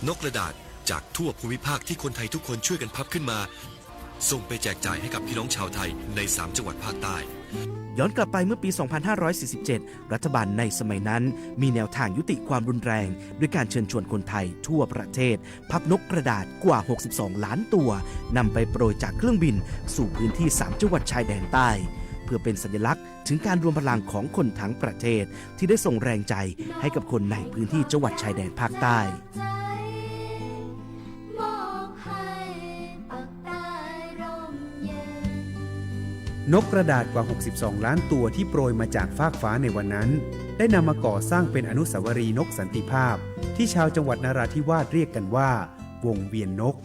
นกกระดาษจากทั่วภูมิภาคที่คนไทยทุกคนช่วยกันพับขึ้นมา ส่งไปแจกจ่ายให้กับพี่น้องชาวไทยในสามจังหวัดภาคใต้ ย้อนกลับไปเมื่อปี สองพันห้าร้อยสี่สิบเจ็ด รัฐบาลในสมัยนั้นมีแนวทางยุติความรุนแรง ด้วยการเชิญชวนคนไทยทั่วประเทศ พับนกกระดาษกว่า หกสิบสองล้านตัว นำไปโปรยจากเครื่องบินสู่พื้นที่สามจังหวัดชายแดนใต้ เพื่อเป็นสัญลักษณ์ถึงการรวมพลังของคนทั้งประเทศ ที่ได้ส่งแรงใจให้กับคนในพื้นที่จังหวัดชายแดนภาคใต้ นกกระดาษกว่า หกสิบสองล้านตัวที่โปรยมาจากฟากฟ้าในวันนั้น ได้นำมาก่อสร้างเป็นอนุสาวรีย์นกสันติภาพ ที่ชาวจังหวัดนราธิวาสเรียกกันว่า วงเวียนนก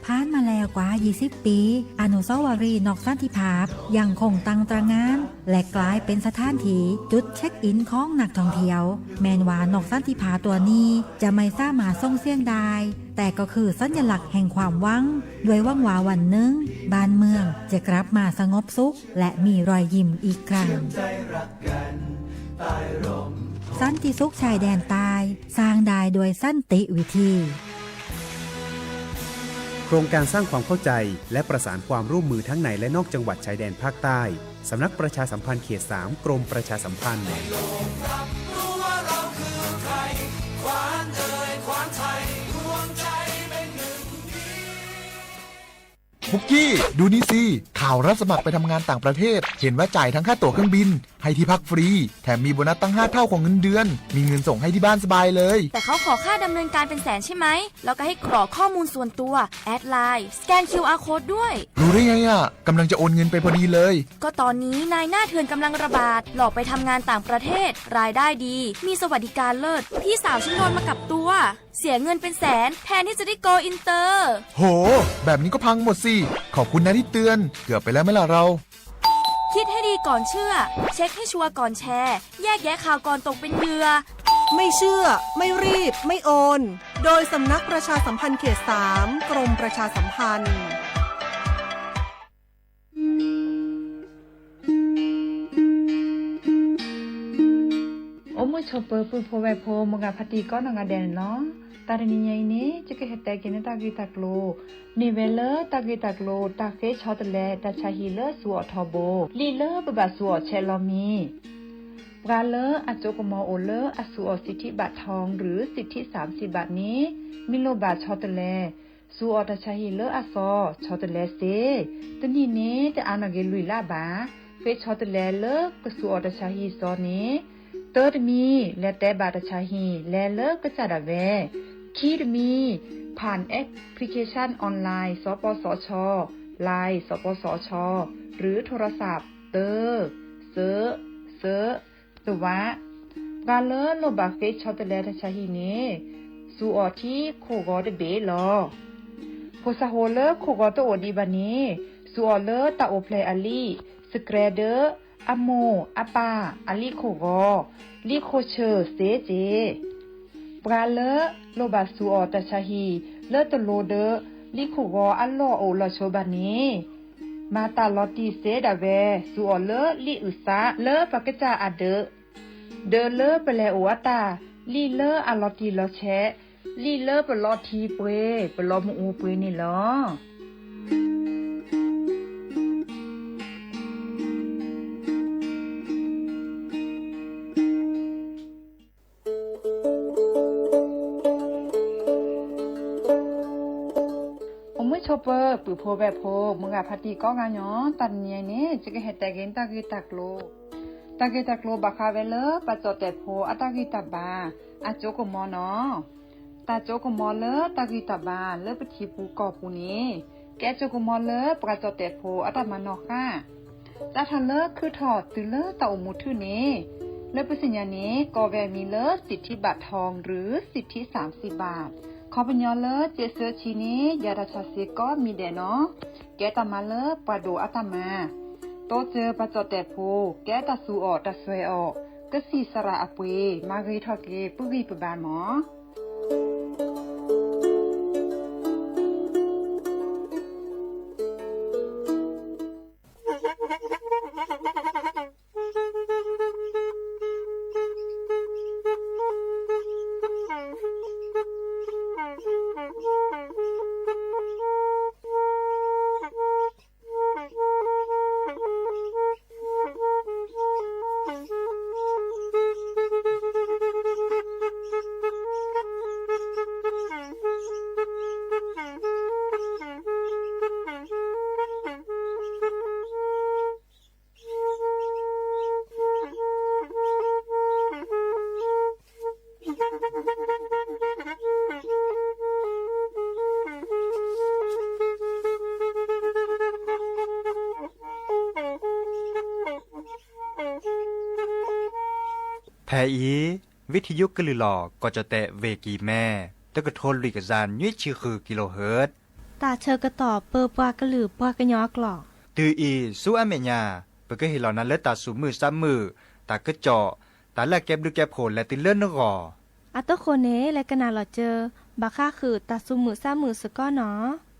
ผ่านมาแล้วกว่า ยี่สิบ ปี อนุสาวรีย์นกสันติภาพยังคงตั้งตระหง่าน และกลายเป็นสถานที่จุดเช็คอินของนักท่องเที่ยว แม้นว่านกสันติภาพตัวนี้จะไม่สามารถส่งเสียงได้ แต่ก็คือสัญลักษณ์แห่งความหวัง ด้วยหวังว่าวันหนึ่ง บ้านเมืองจะกลับมาสงบสุข และมีรอยยิ้มอีกครั้ง สันติสุขชายแดนใต้ สร้างได้ด้วยสันติวิธี โครงการสร้างความเข้าใจและประสานความร่วมมือทั้งในและนอกจังหวัดชายแดนภาคใต้ สำนักประชาสัมพันธ์เขต สาม กรมประชาสัมพันธ์ ปุกกี้ ดูนี่สิ ข่าวรับสมัครไปทำงานต่างประเทศ เห็นว่าจ่ายทั้งค่าตั๋วเครื่องบิน ให้ที่พักฟรี แถมมีโบนัสตั้งห้าเท่าของเงินเดือน มีเงินส่งให้ที่บ้านสบายเลย แต่เขาขอค่าดำเนินการเป็นแสนใช่ไหม แล้วก็ให้กรอกข้อมูลส่วนตัว แอดไลน์ สแกน คิวอาร์ โค้ดด้วย รู้ได้ไงอะ กำลังจะโอนเงินไปพอดีเลย ก็ตอนนี้นายหน้าเถื่อนกำลังระบาด หลอกไปทำงานต่างประเทศ รายได้ดี มีสวัสดิการเลิศ พี่สาวฉันโดนมากับตัว เสียเงินเป็นแสน แทนที่จะได้โกลอินเตอร์ โห แบบนี้ก็พังหมดสิ ขอบคุณนะที่เตือน เกือบไปแล้วไหมล่ะเรา คิดให้ดีก่อนเชื่อ เช็คให้ชัวร์ก่อนแชร์ แยกแยะข่าวก่อนตกเป็นเหยื่อ ไม่เชื่อ ไม่รีบ ไม่โอน โดยสำนักประชาสัมพันธ์เขต สาม กรมประชาสัมพันธ์ အိၣ်မုာ်ဆိးပၢၤပုၢ်ဖိဝဲၢ်ဖိ မိၢ်ဂၤဖါတံၢ်ကိးနီၢ်ဂၤဒဲးန့ၣ်လီၤ. တၢ်တနံၤညါအံၤန့ၣ် ယကဟဲတဲက့ၤန့ၢ်တၢ်ဂ့ၢ်တၢ်ကျိၤ မ့ၢ်ဝဲလၢတၢ်ဂ့ၢ်တၢ်ကျိၤ တၢ်ဃ့ဆီတလဲတၢ်ဆါဟံၣ်လၢစူးအီၣ်ထီဘိ လံာ်လၢပဘၣ်စူးအီၣ်ဆဲးလီၤမံၤ ပှၤလၢအစိကမီၤအိၣ်လၢအစူးအီၣ်စံးထံးဘးထီ หรือ สิทธิสามสิบบาท န့ၣ် မ့ၢ်လိၣ်ဘၣ်ဆီတလဲ စူးအီၣ်တၢ်ဆါဟံၣ်လၢအစီၤ ဆီတလဲစ့ တနံၣ်န့ၣ် တအါနီၢ်က့ၤလွံၢ်လါဘၣ်. ဃ့ဆီတလဲလၢကစူးအီၣ်တၢ်ဆါဟံၣ်စီၤန့ၣ် တၢတမံၤ လဲၤတဲဘၣ်တၢ်ဆါဟံၣ် လဲၤလၢကစၢ်ဒၣ်ဝဲ ခံတမံၤ ผ่านแอปพลิเคชันออนไลน์ สปสช ไลน์ สปสช หรือโทรศัพท์ တၢ စၢ စၢ တဝး ပှၤလၢလိၣ်ဘၣ်ဃ့ဆီတလဲတၢ်ဆါဟံၣ်န့ၣ် စူးအီၣ်ထံခိၣ်ဂီၤတဘ့ၣ်လီၤ. ဖိစၢ်ဖိလၢခိၣ်ဂီၤတအိၣ်ဒံးဘၣ်န့ၣ် စူးအီၣ်လၢတၢ်အိၣ်ဖျဲၣ်အလံာ် စကြဲဒၢ အမိၢ်အပၢ်အလံာ်ခိၣ်ဂီၤ လံာ်ခိၣ်ဆၢၣ်စ့စ့ ပှၤလၢလိၣ်ဘၣ်စူးအီၣ်တၢ်ဆါဟံၣ်လၢတလိၤဒီး လံာ်ခိၣ်ဂီၤအလီၢ်အိၣ်လီၤဆိဘၣ်န့ၣ် မၤတၢ်လီၤတံၢ်စ့ဒၣ်ဝဲ စူးအီၣ်လၢလံာ်အုၣ်သးလၢပကစၢ်အဒၢး ဒၢးလၢပလဲၤအိၣ်အတၢ် လံာ်လၢအလီၤတံၢ်လီၤဆဲး လံာ်လၢပလီထံပှ့ၤ ပလီမ့ၣ်အူပှ့ၤန့ၣ်လီၤ. အိၣ်မုာ်ဆိးပၢၤ ပုၢ်ဖိဝဲၢ်ဖိ မိၢ်ဂၤဖါတံၢ်ကိးဂၤညီ တၢ်တနံၤအံၤန့ၣ် ယကဟဲတဲက့ၤတၢ်ဂ့ၢ်တၢ်ကျိၤ တၢ်ဂ့ၢ်တၢ်ကျိၤဘၣ်ဃးဝဲလၢ ပှၤကၠီၣ်တဲာ်ဖိအတၢ်ဂံၢ်တၢ်ဘါ အစိကမီၤနီၤ တၢ်စိကမီၤလၢတၢ်ဂံၢ်တၢ်ဘါလၢပထံပူၤကီၢ်ပူၤန့ၣ် ကဲစိကမီၤလၢပှၤကၠီၣ်တဲာ်ဖိအတၢ်မၤနီၣ်ဃါ တၢ်ထီၣ်လၢခုထီၣ်တုၤလၢတၢ်အိၣ်မူထူၣ်န့ၣ် လၢပသ့ၣ်ညါန့ၣ် ကိးဝဲအမံၤလၢ สิทธิบัตรทอง หรือ สิทธิสามสิบบาท ခီပညီလၢ စ့စၢဆံန့ၣ် ယၤတၢ်ဆါစ့ကိးမံၤဒဲးနီၤ ကဲတၢ်မၤလၢပှၤဒိၣ်အတၢ်မၤ တိစၢၤပှၤကၠီၣ်တဲာ်ဖိ ကဲတၢ်စူးအီၣ်တၢ်စွဲအီၣ် ကစံၣ်စရၣ်အပှ့ၤ မၤဂ့ၤထီၣ်က့ၤပုၢ်ဂံၢ်ပဘါမး ဖဲအံၤ ဝံထံယိကလုၢ်လီၤ ကီၢ်ကၠီၣ်တဲၣ် ဝ့ၢ်ကံၢ်မဲ တကထိလွံၢ်ကယၤနွံဆံဃုကံလိဟၢၣ် တၢ်ဆၢကတီၢ်ပၢပှၤကလုာ်ပှၤကညီအကျိာ် တုၤအံၤဆူအမဲာ်ညါ ပကဟ့ၣ်လီၤနၤလၢတၢ်သူၣ်မုာ်သးမုာ် တၢ်ကစီၣ် တၢ်လၢအကဲဘျုးကဲဖှိၣ်လဲၤတုၤလၢနဂီၢ် အတဃိန့ၣ် လဲၤကနၣ်လီၤစၢၤ ဘၣ်ဃးဃုာ်တၢ်သူၣ်မုာ်သးမုာ်စ့ၢ်ကီးနီၤ.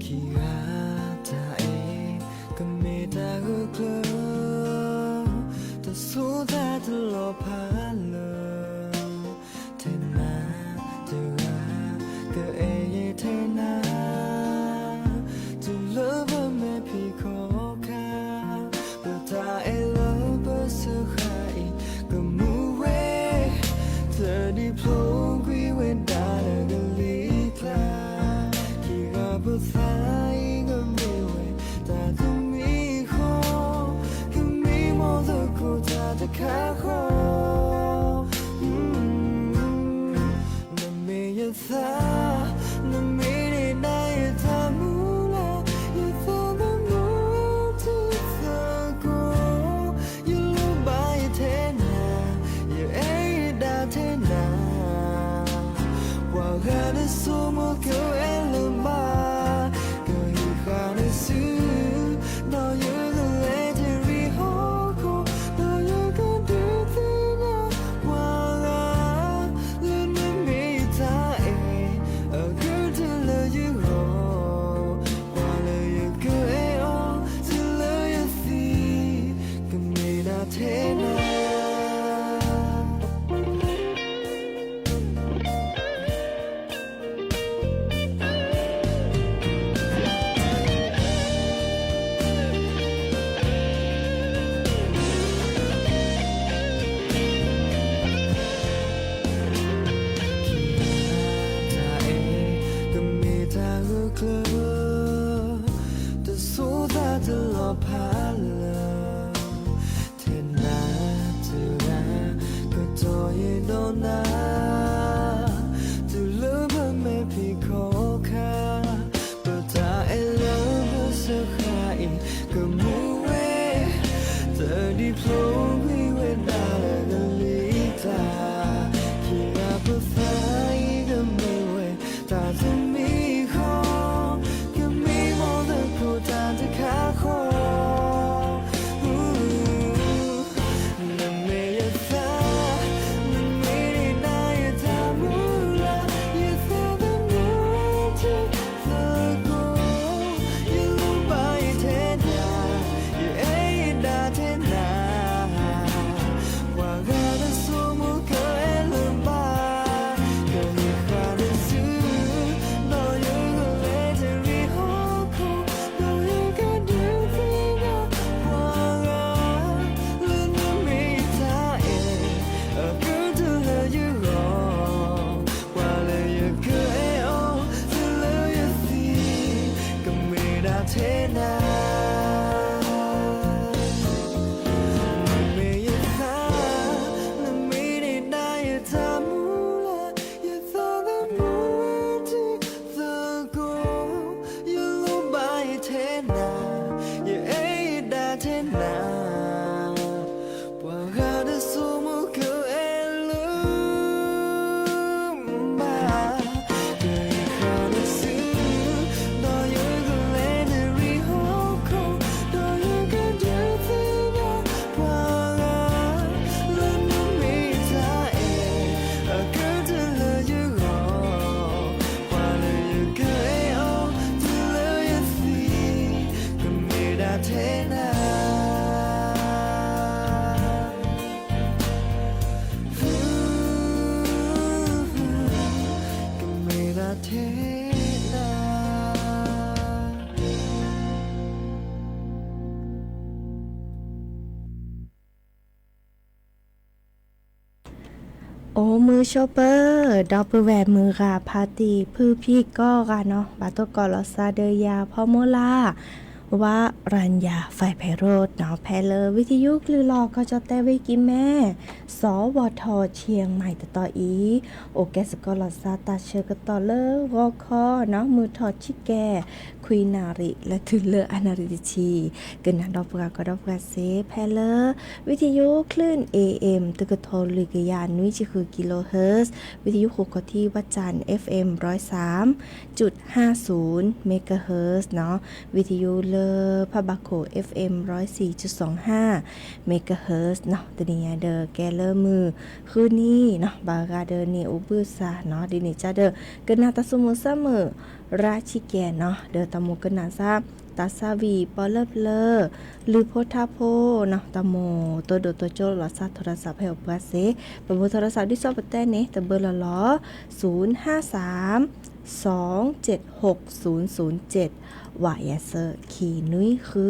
ခံဂၤတၢ်အဲၣ် ကမ့ၢ်တၢ်ဂၢၢ်ကျၢၤ တဆိသးတလီၤဖးလၢ ထဲနၤတဂၤ ကအဲၣ်ယဲၢ်ထဲနၤ တုၤလၢပမဲာ်ဖံးခီခါ ပတၢ်အဲၣ်လၢပစၢဃာ်အံၤ ကမူဝဲ တဒုးဖျိကွံာ်ဝဲဒၣ်လၢကလံၤကျါ ခံဂၤပသးအံၤကမ့ၢ်ဝဲ တၢ်တမံၤဃီ ကမ့ၢ်မိၢ်သကိးတၢ်တခါဃီ နမ့ၢ်ယသး နမ့ၢ်ဒၣ်ယတၢ်မူလၢ ယသးသမူတသကိး ယလိၣ်ဘၣ်ယထဲနၤ ယအဲၣ်ယဒၣ်ထဲနၤ ပှၤဂၤတစိၤမိၢ်ကအဲၣ်လၢၤဘၣ် ကဟံးဃာ်နစု ဒီးယကလဲၤတရံးဟီၣ်ခိၣ် ဒီးယကဒုးသ့ၣ်ညါ ပှၤဂၤ လၢနမ့ၢ်ယတၢ်အဲၣ် အကတၢၢ်လၢယဂီၢ် ပှၤလၢယကအဲၣ်အီၤ တုၤလၢယသံ ကမ့ၢ်ဒၣ်ထဲနၤ တၢ်အဲၣ် ကမ့ၢ်တၢ်ဂၢၢ်ကျၢၤ တဆိသးတလီၤဖးလၢ ထဲနၤတဂၤ ကတီၢ်ယံၤဒီးနၤ တုၤလၢပမဲာ်ဖံးခီခါ ပတၢ်အဲၣ်လၢပစၢဃာ်အံၤ ကမူဝဲ တဒုးဖျိကွံာ်ဝဲဒၣ်လၢကလံၤကျါ ခံဂၤပသးအံၤကမ့ၢ်ဝဲ တၢ်တမံၤဃီ ကမ့ၢ်မိၢ်သကိးတၢ်တခါဃီ နမ့ၢ်ယသး နမ့ၢ်ဒၣ်ယတၢ်မူလၢ ယသးသမူတသကိး ယလိၣ်ဘၣ်ယထဲနၤ ယအဲၣ်ယဒၣ်ထဲနၤ ပှၤဂၤတစိၤမိၢ်ကအဲၣ်လၢၤဘၣ် ကဟံးဃာ်နစု ဒီးယကလဲၤတရံးဟီၣ်ခိၣ် ဒီးယကဒုးသ့ၣ်ညါ ပှၤဂၤ လၢနမ့ၢ်ယတၢ်အဲၣ် အကတၢၢ်လၢယဂီၢ် ပှၤလၢယကအဲၣ်အီၤ တုၤလၢယသံ ကမ့ၢ်ဒၣ်ထဲနၤ နမ့ၢ်ယသး နမ့ၢ်ဒၣ်ယတၢ်မူလၢ ယသးသမူတသကိး ယလိၣ်ဘၣ်ယထဲနၤ ယအဲၣ်ယဒၣ်ထဲနၤ ပှၤဂၤတစိၤမိၢ်ကအဲၣ်လၢၤဘၣ် ကဟံးဃာ်နစု ဒီးယကလဲၤတရံးဟီၣ်ခိၣ် ဒီးယကဒုးသ့ၣ်ညါ ပှၤဂၤ လၢနမ့ၢ်တၢ်အဲၣ် အကတၢၢ်လၢယဂီၢ် ပှၤလၢယကအဲၣ်အီၤ တုၤလၢယသံ ကမ့ၢ်ဒၣ်ထဲနၤ ကမ့ၢ်ဒၣ်ထဲနၤ အိၣ်မုာ်ဆိးပၢၤ ဒီပုၢ်ဝဲၢ်မုၢ်ဂၤဖါတံၢ်ဖုဖံကိးဂၤနီၤ ဘၣ်တိၢ်ကီးလီၤစၢ်ဒီးယၤဖီမိၢ်လၢ် ဝရံယါ ဖဲဖဲရိးနီၤ ဖဲလၢဝံသယုကလုၢ်လီၢ်ကီၢ်ကၠီၣ်တဲၣ်ဝ့ၢ်ကံမဲ စီၤဝီၤထီၣ်ဆံမံၤတတီၤအံၤ အိၣ်ကဲစ့ၢ်ကီးလီၤစှၤတၢ်ဆၢကတီၢ်လၢဂီၤခီနီၤ မုၢ်ထီၣ်ဆံကဲ ခွံနၣ်ရံၣ်လၢတုၤလၢအနၣ်ရံၣ်တဆံ ကနၣ်ဒီးပှၤကီၢ်ဒီးပှၤစ့ၢ် ဖဲလၢ ဝံသယုကလုၢ် เอเอ็ม တကထိလွံၢ်ကယၤနွံဆံဃု kilohertz ဝံသယုဃိးခီၣ်ထံး ဝၣ်ကၠၣ် เอฟเอ็ม ร้อยสามจุดห้าศูนย์ megahertz နီၤ ဝံသယုလၢဖးဘၣ်ခိၣ် เอฟเอ็ม ร้อยสี่จุดสองห้า megahertz နီၤ တနံၤညါဒီးကဲလၢမုၢ်ဃုနံၤနီၤ ဘၣ်ဂၤဒီးန့ၣ်အိၣ်ဘှံးစၢ်နီၤ ဒ်န့ၣ်ကဒီး ကနၣ်တၢ်ဆိကမိၣ်ဆၢမုၢ် ရါဆံကဲနီၤ ဒီးတၢ်မိၣ်ကနၣ်စၢ် တၢ်ဆါဝံၤပီလၢပျၢၤ လုၢ်ဖိထါဖိနီၤ တၢ်မိၣ်တိဒိၣ်တိကၠိလီၤစှၤ โทรศัพท์ ဖဲအိၣ်ပှၤစ့ၢ် ပဘိး โทรศัพท์ ဒ်သိးပတဲန့ၣ် တဘၢလီၤလီၤ ศูนย์ห้าสาม สองเจ็ดหกศูนย์ศูนย์เจ็ด ဝးယဲၢ်ဆၢခံနွံဃု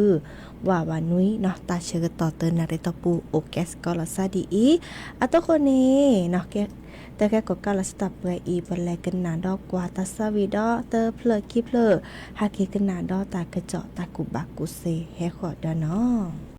ဝးဝးနွံနီၤ တၢ်ဆၢကတီၢ်တနၣ်ရံၣ်တီၢ်ပူၤ အိၣ်ကဲစ့ၢ်ကီးလီၤစှၤဒ်အံၤ အတိခိၣ်န့ၣ်နီၤ တၢ်ကဲကီၣ်ကးလီၤစှၤတၢ်ပှဲၤအံၤ ပလဲၤကနၣ်ဒီးကွၢ်တၢ်ဆါဝံၤဒီးတဖျၢၣ်ခံဖျၢၣ် ဟဲက့ၤကနၣ်ဒီးတၢ်ကစီၣ်တၢ်ကူၣ်ဘၣ်ကူၣ်သ့ဟဲဃီၤဒီးနီၤ.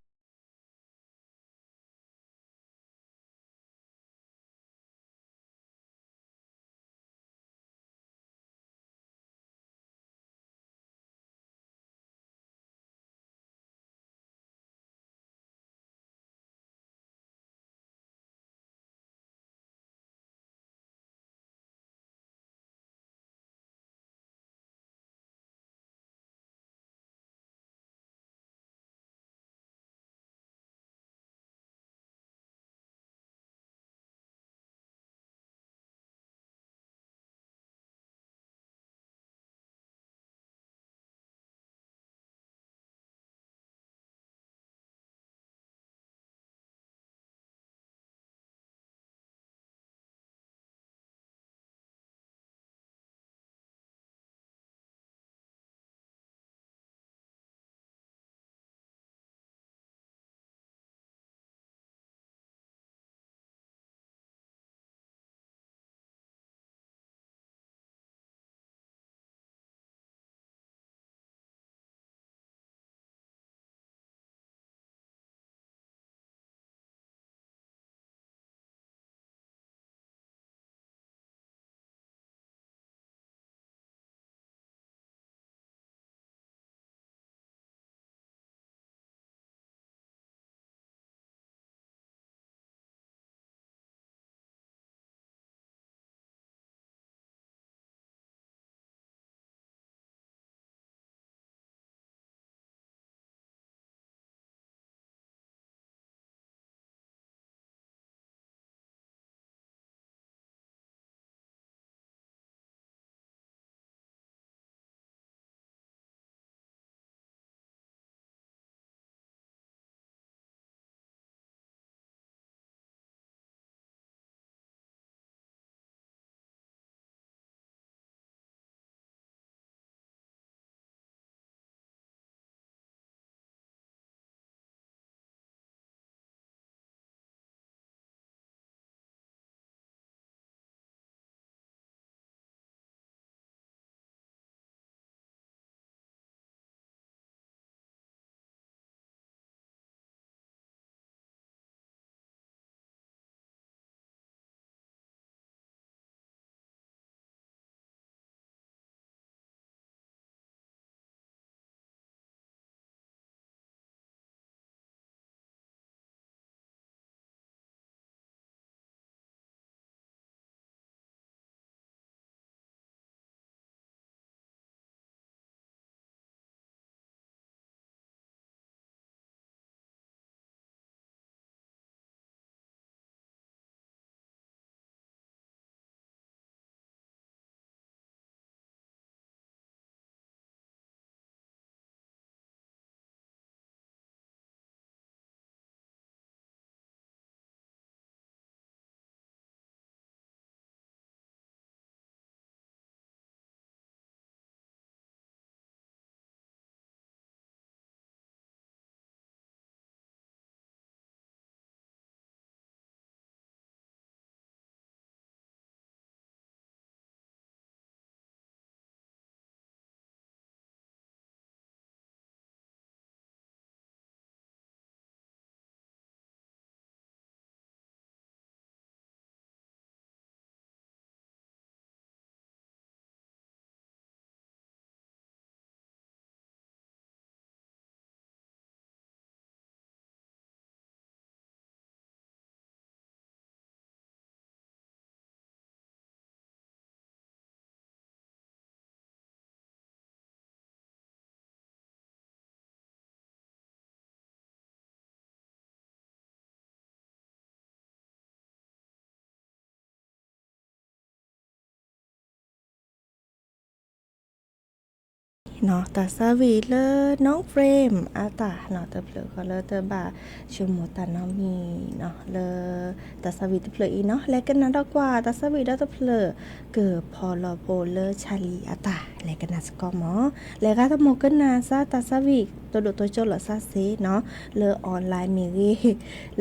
တၢ်သးဝံၣ်လၢ နီၢ် frame အတၢ်နီၤ တဖျၢၣ်ဃီလၢတဘၣ်ဆိကမိၣ်တၢ်နီတမံၤနီၤ လၢတၢ်သးဝံၣ်တဖျၢၣ်အံၤနီၤ လဲၤကနၣ်ဒီးကွၢ် တၢ်သးဝံၣ်ဒီးတဖျၢၣ် ကဖီလီၤဖိလၢ Charlie အတၢ် လဲၤကနၣ်စ့ၢ်ကီးမး လဲၤဂၤတမုာ်ကနၣ်စၢ် တၢ်သးဝံၣ် တိဒိၣ်တိကၠိလီၤစၢ်စ့ၢ်နီၤ လၢ online မ့ၢ်ဂ့ၤ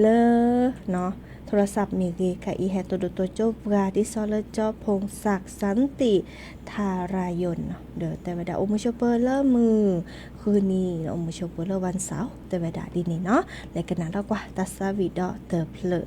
လၢ โทรศัพท์ မ့ၢ်ဂ့ၤ ခဲအံၤဟဲတိဒိၣ်တိကၠိပှၤ ဒ်သိးလၢ ကၠီဖူၣ်စၢ် စၣ်သံၣ် ထၣ်ရၣ်ယိၣ်နီၤ ဒီးတဲဝဲဒၣ် အိၣ်မူဆိးပၢၤလၢမုၢ်ဃုနံၤ အိၣ်မူဆိးပၢၤလၢ วันเสาร์ တဲဝဲဒၣ်ဒ်န့ၣ်နီၤ လဲၤကနၣ်ဒီးကွၢ် တၢ်သးဝံၣ်ဒီးတဖျၢၣ်နီၤ လၢဟီၣ်ခိၣ်အံၤ ပှၤ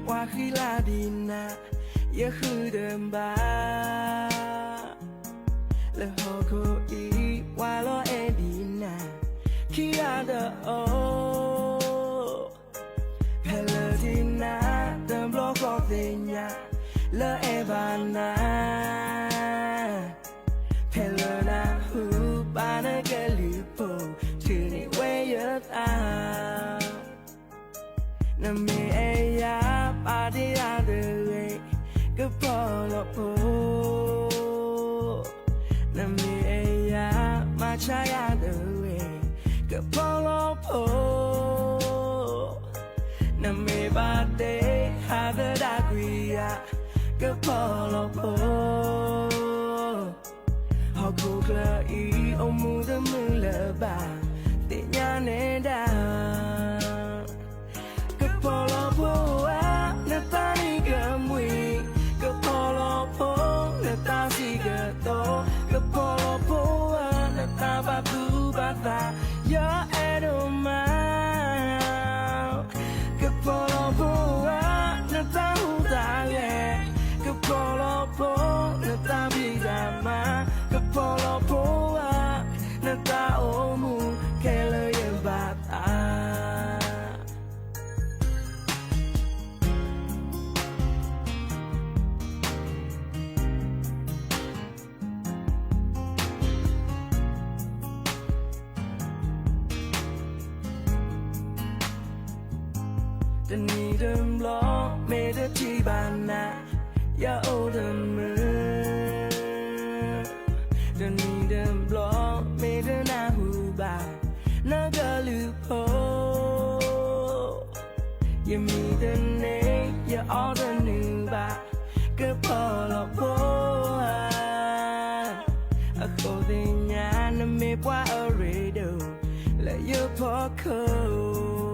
ဃံလၤဒံးနၤ ယဃုတဘၣ် လၢဟီၣ်ခိၣ်အံၤ ပှၤလီၤအဲၣ်ဒံးနၤ ခံဂၤတအိၣ် ဖဲလၢဒံးနၤ တဘျီဃီသ့ၣ်ညါ လၢအဲၣ်ဘၣ်နၤ ဖဲလၢနၢ်ဟူဘၣ်နကလုၢ်ဖိ ထုးန့ၢ်ဝဲယသး နမ့ၢ်အဲၣ်ယၤ ပာ်တ့ၢ်ယၤတဂ့ၤ ကဖီလီၤဖိ နမ့ၢ်အဲၣ်ယၤ မၤဆါယၤတဂ့ၤ ကဖီလီၤဖိ နမ့ၢ်ဘၣ်တ့ၢ် ဟးသဒၣ်ကွံာ်ယၤ ကဖီလီၤဖိ ဟီၣ်ခိၣ်ချၢအံၤ အိၣ်မူတမုာ်လၢၤဘၣ် သ့ၣ်ညါနဲဒၣ် ကဖီလီၤဖိဧၢ နတၢ်နံၤကမှံၤ ကဖီလီၤဖိ နတၢ်စံးကတိၤ ကဖီလီၤဖိဧၢ နတၢ်ဘၣ်သူၣ်ဘၣ်သး ယအဲၣ်ဒိၣ်မး ကဖီလီၤဖိဧၢ နတၢ်ဟူးတၢ်ဂဲၤ ကဖီလီၤဖိ နတၢ်ဖံးတၢ်မၤ ကဖီလီၤဖိဧၢ နတၢ်အိၣ်မူ ခဲလၢာ်ယဘၣ်သး တနံၤတဘျီ မ့ၢ်တထံၣ်ဘၣ်နၤ ယအိၣ်တမုာ် တနံၤတဘျီ မ့ၢ်တနၢ်ဟူဘၣ် နကလုၢ်ဖိ ယမံတန့ၢ် ယအီၣ်တနုာ်ဘၣ် ကဖီလီၤဖိဧၢ အဃိသ့ၣ်ညါ နမ့ၢ်ပှၤအရ့ဒိၣ် လၢယဖီခိၣ်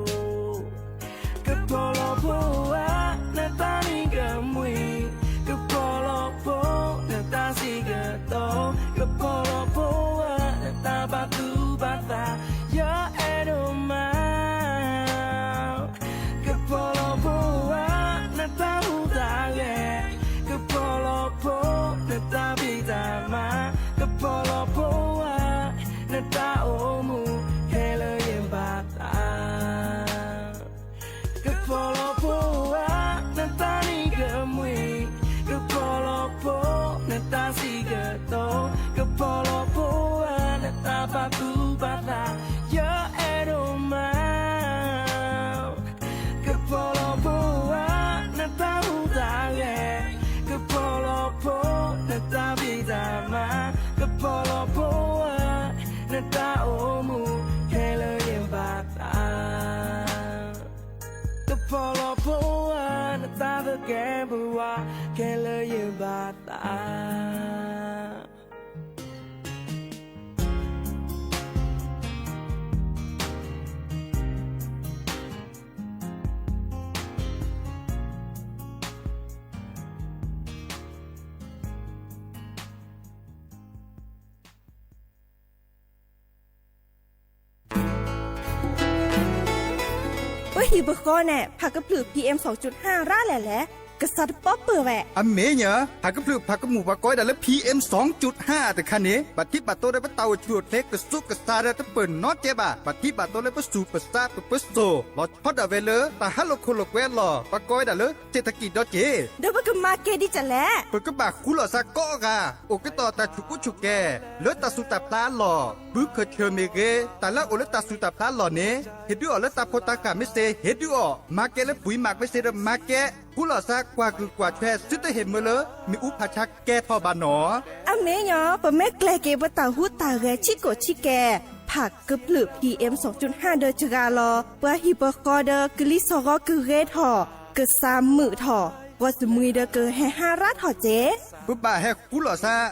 ကဖီလီၤဖိဧၢ နတၢ်နံၤကမှံၤ ကဖီလီၤဖိ နတၢ်စံးကတိၤ ကဖီလီၤဖိဧၢ နတၢ်ဘၣ်သူၣ်ဘၣ်သး ယအဲၣ်ဒိၣ်မး ကဖီလီၤဖိဧၢ နတၢ်ဟူးတၢ်ဂဲၤ ကဖီလီၤဖိ နတၢ်ဖံးတၢ်မၤ ကဖီလီၤဖိဧၢ နတၢ်အိၣ်မူ ခဲလၢာ်ယဘၣ်သး ကဖီလီၤဖိဧၢ နတၢ်နံၤကမှံၤ ကဖီလီၤဖိ နတၢ်စံးကတိၤ ကဖီလီၤဖိဧၢ နတၢ်ဘၣ်သူၣ်ဘၣ်သး ယအဲၣ်ဒိၣ်မး ကဖီလီၤဖိဧၢ နတၢ်ဟူးတၢ်ဂဲၤ ကဖီလီၤဖိ နတၢ်ဖံးတၢ်မၤ ကဖီလီၤဖိဧၢ နတၢ်အိၣ်မူ ခဲလၢာ်ယဘၣ်သး ကဖီလီၤဖိဧၢ နတၢ်သကဲးပဝး ခဲလၢာ်ယဘၣ်သး ပဟံၣ်ပဃီန့ၣ် ဖးကဖျၢၣ် PM ရၣ်လဲၣ်လဲၣ်. ကစးတပီပၢၢ်ဝဲ. အမ့ၢ်ညီ, ဟးကဖျုးဖးကမူၣ်ပှၤကိးဝဲဒၣ်လၢ PM စီၤကၠုၣ်ဟၣ်တခါန့ၣ် ဘၣ်ထံးဘၣ်တိၢ်ဒီးပတၢ်အိၣ်ဆူၣ်အိၣ်ချ့ကစူးကစါဒီးတပၢၢ်နီတကဲဘၣ်. ဘၣ်ထံးဘၣ်တိၢ်လၢပစူၢ်ပစါပပၢၤစိၣ် လီၤဆီဒၣ်ဝဲလၢ တၢ်ဟးလိာ်ခိၣ်လိာ်ကွဲအလီၢ် ပှၤကိးဝဲဒၣ်လၢ เศรษฐกิจ ဒီးက့ၤ ဒီးပကမၤကဲဒ်လဲၣ်. ပကဘၣ်ဃူလိာ်သးကိးဂၤ အိၣ်ကတီၢ်တၢ်ဆူၣ်ကူဆူၣ်ကဲ လၢတၢ်သူၣ်တၢ်ဖျးအလီၢ်, ဘုခၢၣ်ဆၢၣ်မ့ၢ်ဂ့ၤ, တၢ်လၢအအိၣ်လၢတၢ်သူၣ်တၢ်ဖျးအလီၢ်န့ၣ် ဟ့ၣ်ဒုးအီၤလၢတၢ်ဖိတၢ်ဃၢ်မ့ၢ်သ့ ဟ့ၣ်ဒုးအီၤ, မၤကဲလၢပှၤမၤမ့ၢ်သ့ဒီးမၤကဲ, ဃူလိာ်သးကွၢ်ကုၢ်ကွၢ်ဆွဲ သုတဟ့ၣ်မၢလၢ မ့ၣ်အူဖးဆါကဲထီၣ်ဘၣ်နီၤ. အမ့ၢ်ညီ, ပမ့ၢ်ကျဲၤက့ၤပတၢ်ဟူးတၢ်ဂဲၤဆံးကိာ်ဆံးကဲ ဖးကဖျုး PM စီၤကၠုၣ်ဟၣ်ဒီးစှၤလီၤ ပှၤဟံၣ်ပှၤဃီဒီးကလံၤစီၤဂီၤကဂ့ၤထီၣ်, ကစၢ်မုာ်ထီၣ်, ပှၤစမှံၤဒီးကဟဲဟါရါထီၣ်က့ ပဘၣ်ဟဲဃူလိာ်သး,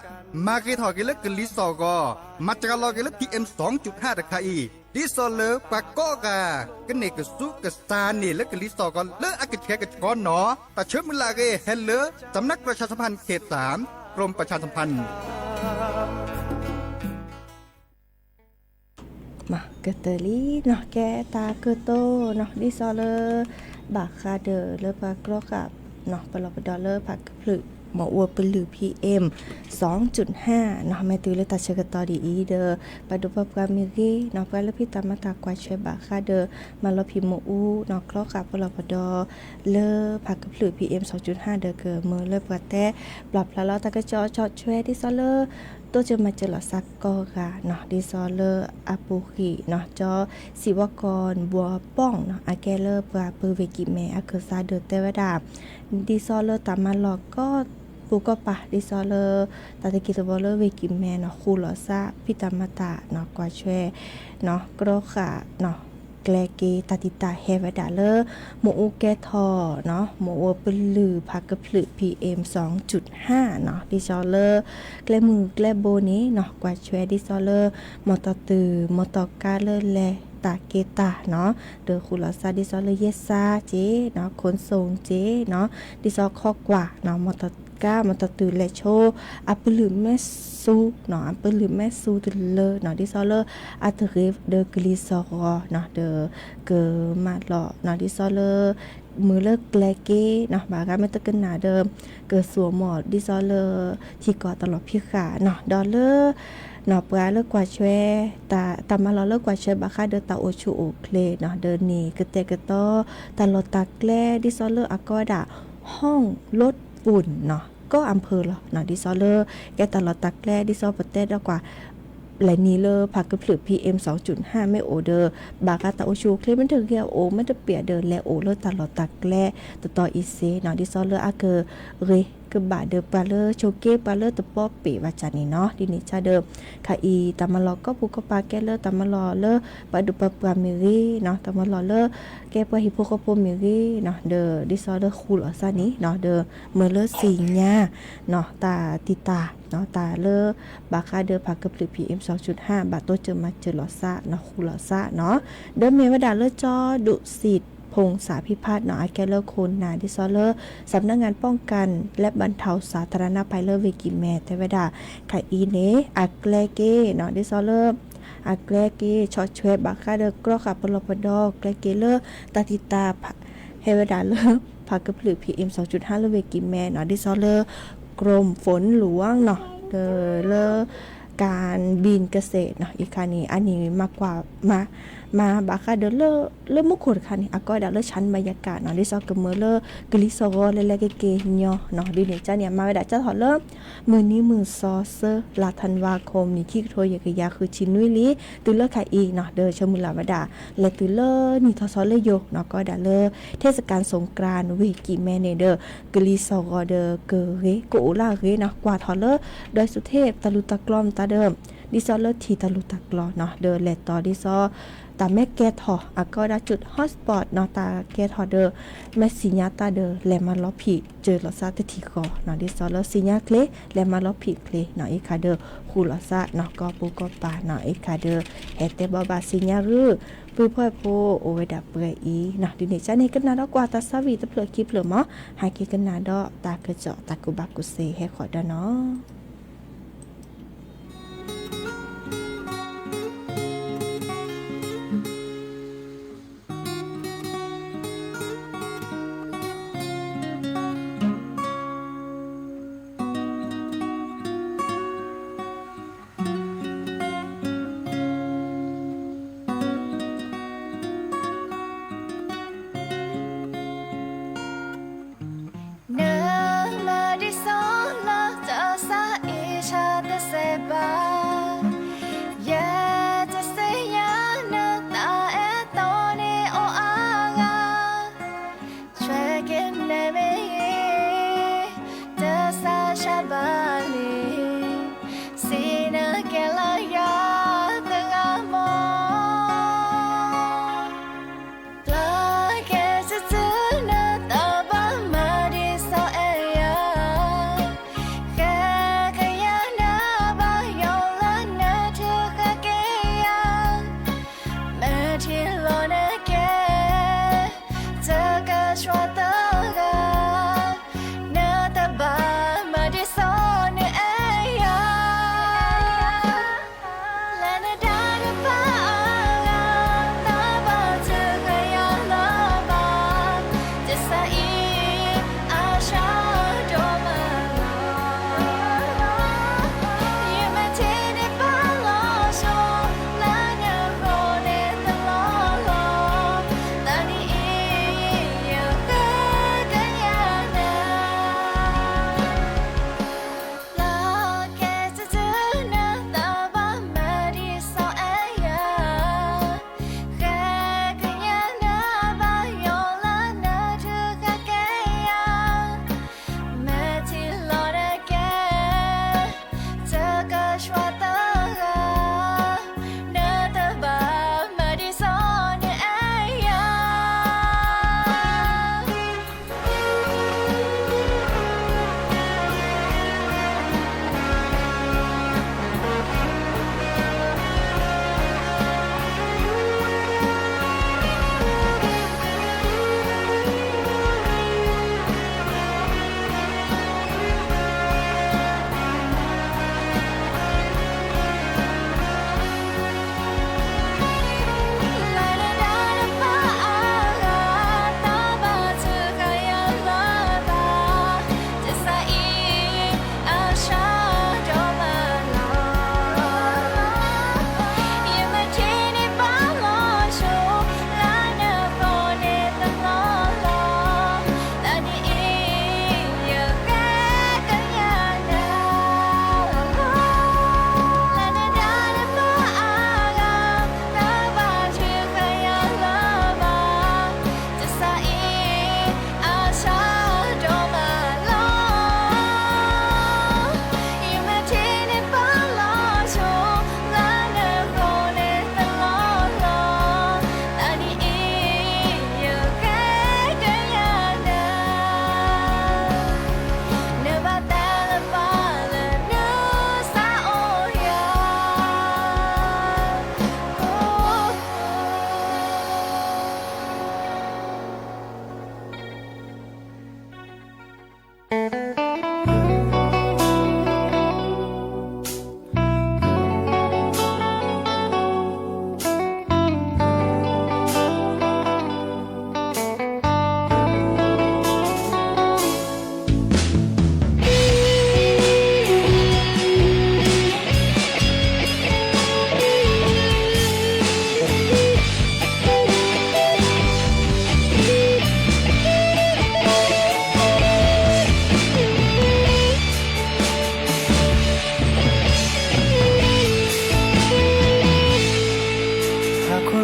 မၤဂ့ၤထီၣ်က့ၤလၢကလံၤစီၤဂီၤ, မၤစှၤလီၤက့ၤလၢ PM စီၤကၠုၣ်ဟၣ်တခါအံၤ, ဒ်သိးလၢပှၤကိးဂၤ ကန့ၢ်ကစူးကစါန့ၣ်လၢကလံၤစီၤဂီၤလၢအကဆှဲကဆှီနီၤ. တၢ်ဆၢမုၢ်လၢ်အဂ့ၢ်ဟဲလၢ สำนักประชาสัมพันธ์เขตสาม กรมประชาสัมพันธ์ မၤကတၢၢ်လံနီၤ ကဲတၢ်ကတိၤနီၤ ဒ်သိးလၢ ဘၣ်ဃးဒီးလၢပှၤကြီဃာ်နီၤ ပလီၢ်ပဒီလၢဖးကဖျုး မ့ၣ်အူပလုၢ် PM စီၤကၠုၣ်ဟၣ်နီၤ မ့ၢ်တုၤလၢတၢ်ဆၢကတီၢ်ဒ်အံၤဒီး ပှၤဒိၣ်ပှၤပှၢ်မ့ၢ်ဂ့ၤနီၤ ပှၤလၢဖံးတၢ်မၤတၢ်ကွၢ်ဆွဲဘၣ်ဃးဒီး မၤလီၤဖံးမ့ၣ်အူနီၤ ကြီဃာ်ပလီၢ်ပဒီ လၢဖးကဖျုး PM စီၤကၠုၣ်ဟၣ်ဒီးကမၢလၢပှၤတဲ ပျၢ်ဖျါလီၤတၢ်ကစီၣ်ဆီၣ်ထွဲ ဒ်သိးလၢ တိစၢၤမၤစၢၤလိာ်သးကိးဂၤနီၤ ဒ်သိးလၢအပူၤကွံာ်နီၤ ကၠီစံးဝီကီၢ်ဘှီးပီၣ်နီၤ အကဲလၢပှၤပၢၤဝ့ၢ်ကံၢ်မဲအကစၢ်ဒီးတဲဝဲဒၣ် ဒ်သိးလၢတၢ်မၤလီၢ်ကိးပူၤကိးပၤ ဒ်သိးလၢ တၢ်သက့သဝီလၢဝ့ၢ်ကံၢ်မဲနီၤ ဃူလိာ်သး ဖံးတၢ်မၤတၢ်နီၤ ကွၢ်ဆွဲ နီၤ ကြီဃာ်နီၤ ကျဲက့ၤတၢ်တံာ်တာ်ဟဲဝဲဒၣ်လၢ မ့ၣ်အူကဲထီၣ်နီၤ မ့ၣ်အူပလုၢ်ဖးကဖျုး PM စီၤကၠုၣ်ဟၣ်နီၤ ဒ်သိးလၢ ကျဲမုၢ်ကျဲဘိန့ၣ်နီၤ ကွၢ်ဆွဲဒ်သိးလၢ မီၢ်တီၢ်တုၤ မီၢ်တီၢ်ကါလၢလဲၤတၢ်က့ၤတၢ်နီၤ ဒီးဃူလိာ်သးဒ်သိးလၢယဲၢ်စါက့နီၤ ခိၣ်စိၣ်က့နီၤ ဒ်သိးခီကွၢ်နီၤ မီၢ်တီၢ်ကါ မီၢ်တီၢ်တုၤလဲၤဆိ အပလုၢ်မဲၢ်ဆူနီၤ အပလုၢ်မဲၢ်ဆူတလၢနီၤ ဒ်သိးလၢ အတဂ့ၤဒီးကလံၤစီၤဂီၤနီၤ ဒီးကမၤလီၤနီၤ ဒ်သိးလၢ မုာ်လၢကျဲက့နီၤ ဘၣ်ဂၤမ့ၢ်တကနၣ်ဒီး ကသူၣ်အမီၢ် ဒ်သိးလၢ ထံကီၢ်တလီၤဖံးဃာ်နီၤ ဒီးလၢ နီၤ ပှၤလၢကွၢ်ဆွဲ တၢ် တၢ်မၤလီၤလၢကွၢ်ဆွဲဘၣ်ဃးဒီးတၢ်အိၣ်ဆူၣ်အိၣ်ချ့နီၤ ဒီးန့ၣ်ကတဲာ်ကတီၤ တၢ်လီၢ်တၢ်ကျဲ ဒ်သိးလၢအကိးဝဲဒၣ် ห้องโดรน နီၤ ကီၢ်အၣ်ဖၢၣ်လီၤနီၤ ဒ်သိးလၢ ကဲတၢ်လီၢ်တၢ်ကျဲ ဒ်သိးပတဲဒီးကွၢ် လဲၤနံၤလၢဖးကဖျုး PM စီၤကၠုၣ်ဟၣ်မ့ၢ်အိၣ်ဒီး ဘၣ်ဃးတၢ်အိၣ်ဆူၣ်အိၣ်ချ့မ့ၢ်တဂ့ၤအအိၣ် မ့ၢ်တပျဲၢ်ဒီး လဲၤအိၣ်လၢတၢ်လီၢ်တၢ်ကျဲ တတီၤအံၤစ့နီၤ ဒ်သိးလၢအကဂ့ၤကဘၣ်ဒီးပှၤလၢဆိးက့ ပှၤလၢတပီပ့ၢ်ဘၣ်ဆၣ်န့ၣ်နီၤ ဒ်န့ၣ်စ့ဒီး ခါအံၤ တၢ်မၤလီၤကိးပူၤကိးပၤကဲလၢတၢ်မၤလီၤလၢ ပှၤဒိၣ်ပှၤပှၢ်မ့ၢ်ဂ့ၤနီၤ တၢ်မၤလီၤလၢ ကဲပှၤဟံၣ်ဖိဃီဖိမ့ၢ်ဂ့ၤနီၤ ဒီးဒ်သိးလၢဃူလိာ်သးန့ၣ်နီၤ ဒီးမၢလၢသ့ၣ်ညါ နီၤ တၢ်တံာ်တာ် နီၤ တၢ်လၢ ဘၣ်ဃးဒီးဖးကဖျုး PM စီၤကၠုၣ်ဟၣ် ဘၣ်တိစၢၤမၤစၢၤလိာ်သးနီၤ ဃူလိာ်သးနီၤ ဒီးမ့ၢ်ဝဲဒၣ်လၢကၠီဒုးစံး ဖူၣ်စၣ်ဖံးဖးနီၤ အကဲလၢခိၣ်နၢ် ဒ်သိးလၢ สำนักงานป้องกันและบรรเทาสาธารณภัย လၢဝ့ၢ်ကံၢ်မဲ တဲဝဲဒၣ် ခါအံၤန့ၣ် အကျဲက့နီၤ ဒ်သိးလၢ အကျဲက့ ဆီၣ်ထွဲဘၣ်ဃးဒီးကြီဃာ်ပလီၢ်ပဒီ ကျဲက့လၢ တၢ်တံာ်တာ် ဟဲဝဲဒၣ်လၢ ဖးကဖျုး PM စီၤကၠုၣ်ဟၣ် လၢဝ့ၢ်ကံၢ်မဲနီၤ ဒ်သိးလၢ กรมฝนหลวง နီၤ ဒီးလၢ การบินเกษตร နီၤ အံၤခါန့ၣ် အန့ၣ်မၤကွၢ် မၤ မၤဘၣ်ဃးဒီးလၢ လၢမူခိၣ်တခါန့ၣ် အကိးဝဲဒၣ်လၢ ชั้นบรรยากาศ နီၤ ဒ်သိးကမၢလၢ ကလံၤစီၤဂီၤလဲၤလဲၤက့ၤက့ၤညီနီၤ ဒ်န့ၣ်ကန့ၣ် အမၤဝဲဒၣ်ကၢ်ထီၣ်လၢ မုၢ်နံၤမုၢ်သီသၢ လါ ธันวาคม နံၣ်ခံကထိယဲၢ်ကယၤဃုဆံနွံလံ တုၤလၢခါအံၤနီၤ ဒီးဆၢမုၢ်လၢ်ဝဲဒၣ် လဲၤတုၤလၢနံၣ်ထီၣ်သီလၢယိၤနီၤ ကိးဝဲဒၣ်လၢ เทศกาลสงกรานต์ ဝ့ၢ်ကံၢ်မဲန့ၣ်ဒီး ကလံၤစီၤဂီၤဒီးကဂ့ၤ ကအိၣ်လၢအဂ့ၤနီၤ ကွၢ်ထီၣ်လၢ ดอยสุเทพ တၢ်လူၢ်တၢ်ကျီမတၤဒီး ဒ်သိးလၢထံၣ်တၢ်လူၢ်တၢ်ကျီနီၤ ဒီးလဲၤတီၤဒ်သိး တၢ်မ့ၢ်ကဲထီၣ် အကိးဝဲဒၣ် จุด hotspot နီၤ တၢ်ကဲထီၣ်ဒီး မ့ၢ်သ့ၣ်ညါတၢ်ဒီး လဲၤမၤလီၤဖံးစၢၤလိာ်သးတထံၣ်ဃီနီၤ ဒ်သိးလၢသ့ၣ်ညါချ့ လဲၤမၤလီၤဖံးချ့နီၤ အံၤခါဒီး ဃူလိာ်သးနီၤ ကီၢ်ပူၤကီၢ်ပၤနီၤ အံၤခါဒီး ဟဲတဲဘၣ်ဘၣ်သ့ၣ်ညါဂုာ် ပုၢ်ဖှီၣ်ဖိအိၣ်ဝဲဒၣ်ပှဲၤအံၤနီၤ ဒ်န့ၣ်ကန့ၣ် ကနၣ်ဒီးကွၢ်တၢ်သးဝံၣ်တဖျၢၣ်ခံဖျၢၣ်မး ဟဲက့ၤကနၣ်ဒီးတၢ်ကစီၣ်တၢ်ကူၣ်ဘၣ်ကူၣ်သ့ဟဲဃီၤဒီးနီၤ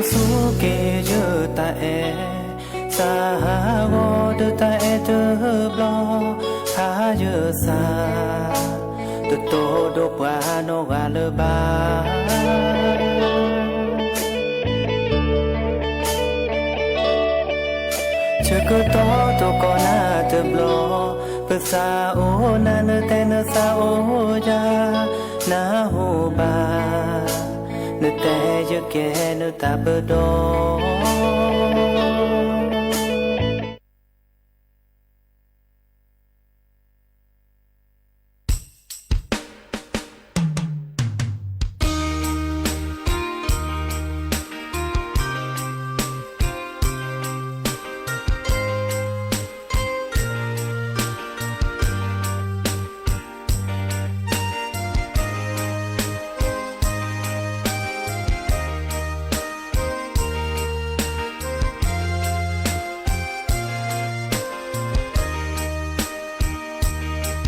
ဆိၣ်ဂ့ၤယတၢ်အဲၣ်, စးဟးဂီၤဒီးတၢ်အဲၣ်တဘျီ, ဟးယစၢ်, တတိၢ်ဒိၣ်ပှၤနီၢ်ဂၤလၢၤဘၣ်. ဆၢကတီၢ်တကိးနၤတဘျီ, ပသးအိၣ်နၤ နတဲနသးအိၣ်ယၤ, နၢ်ဟူဘၣ်, နတဲယကဲနတၢ်ပဒီ.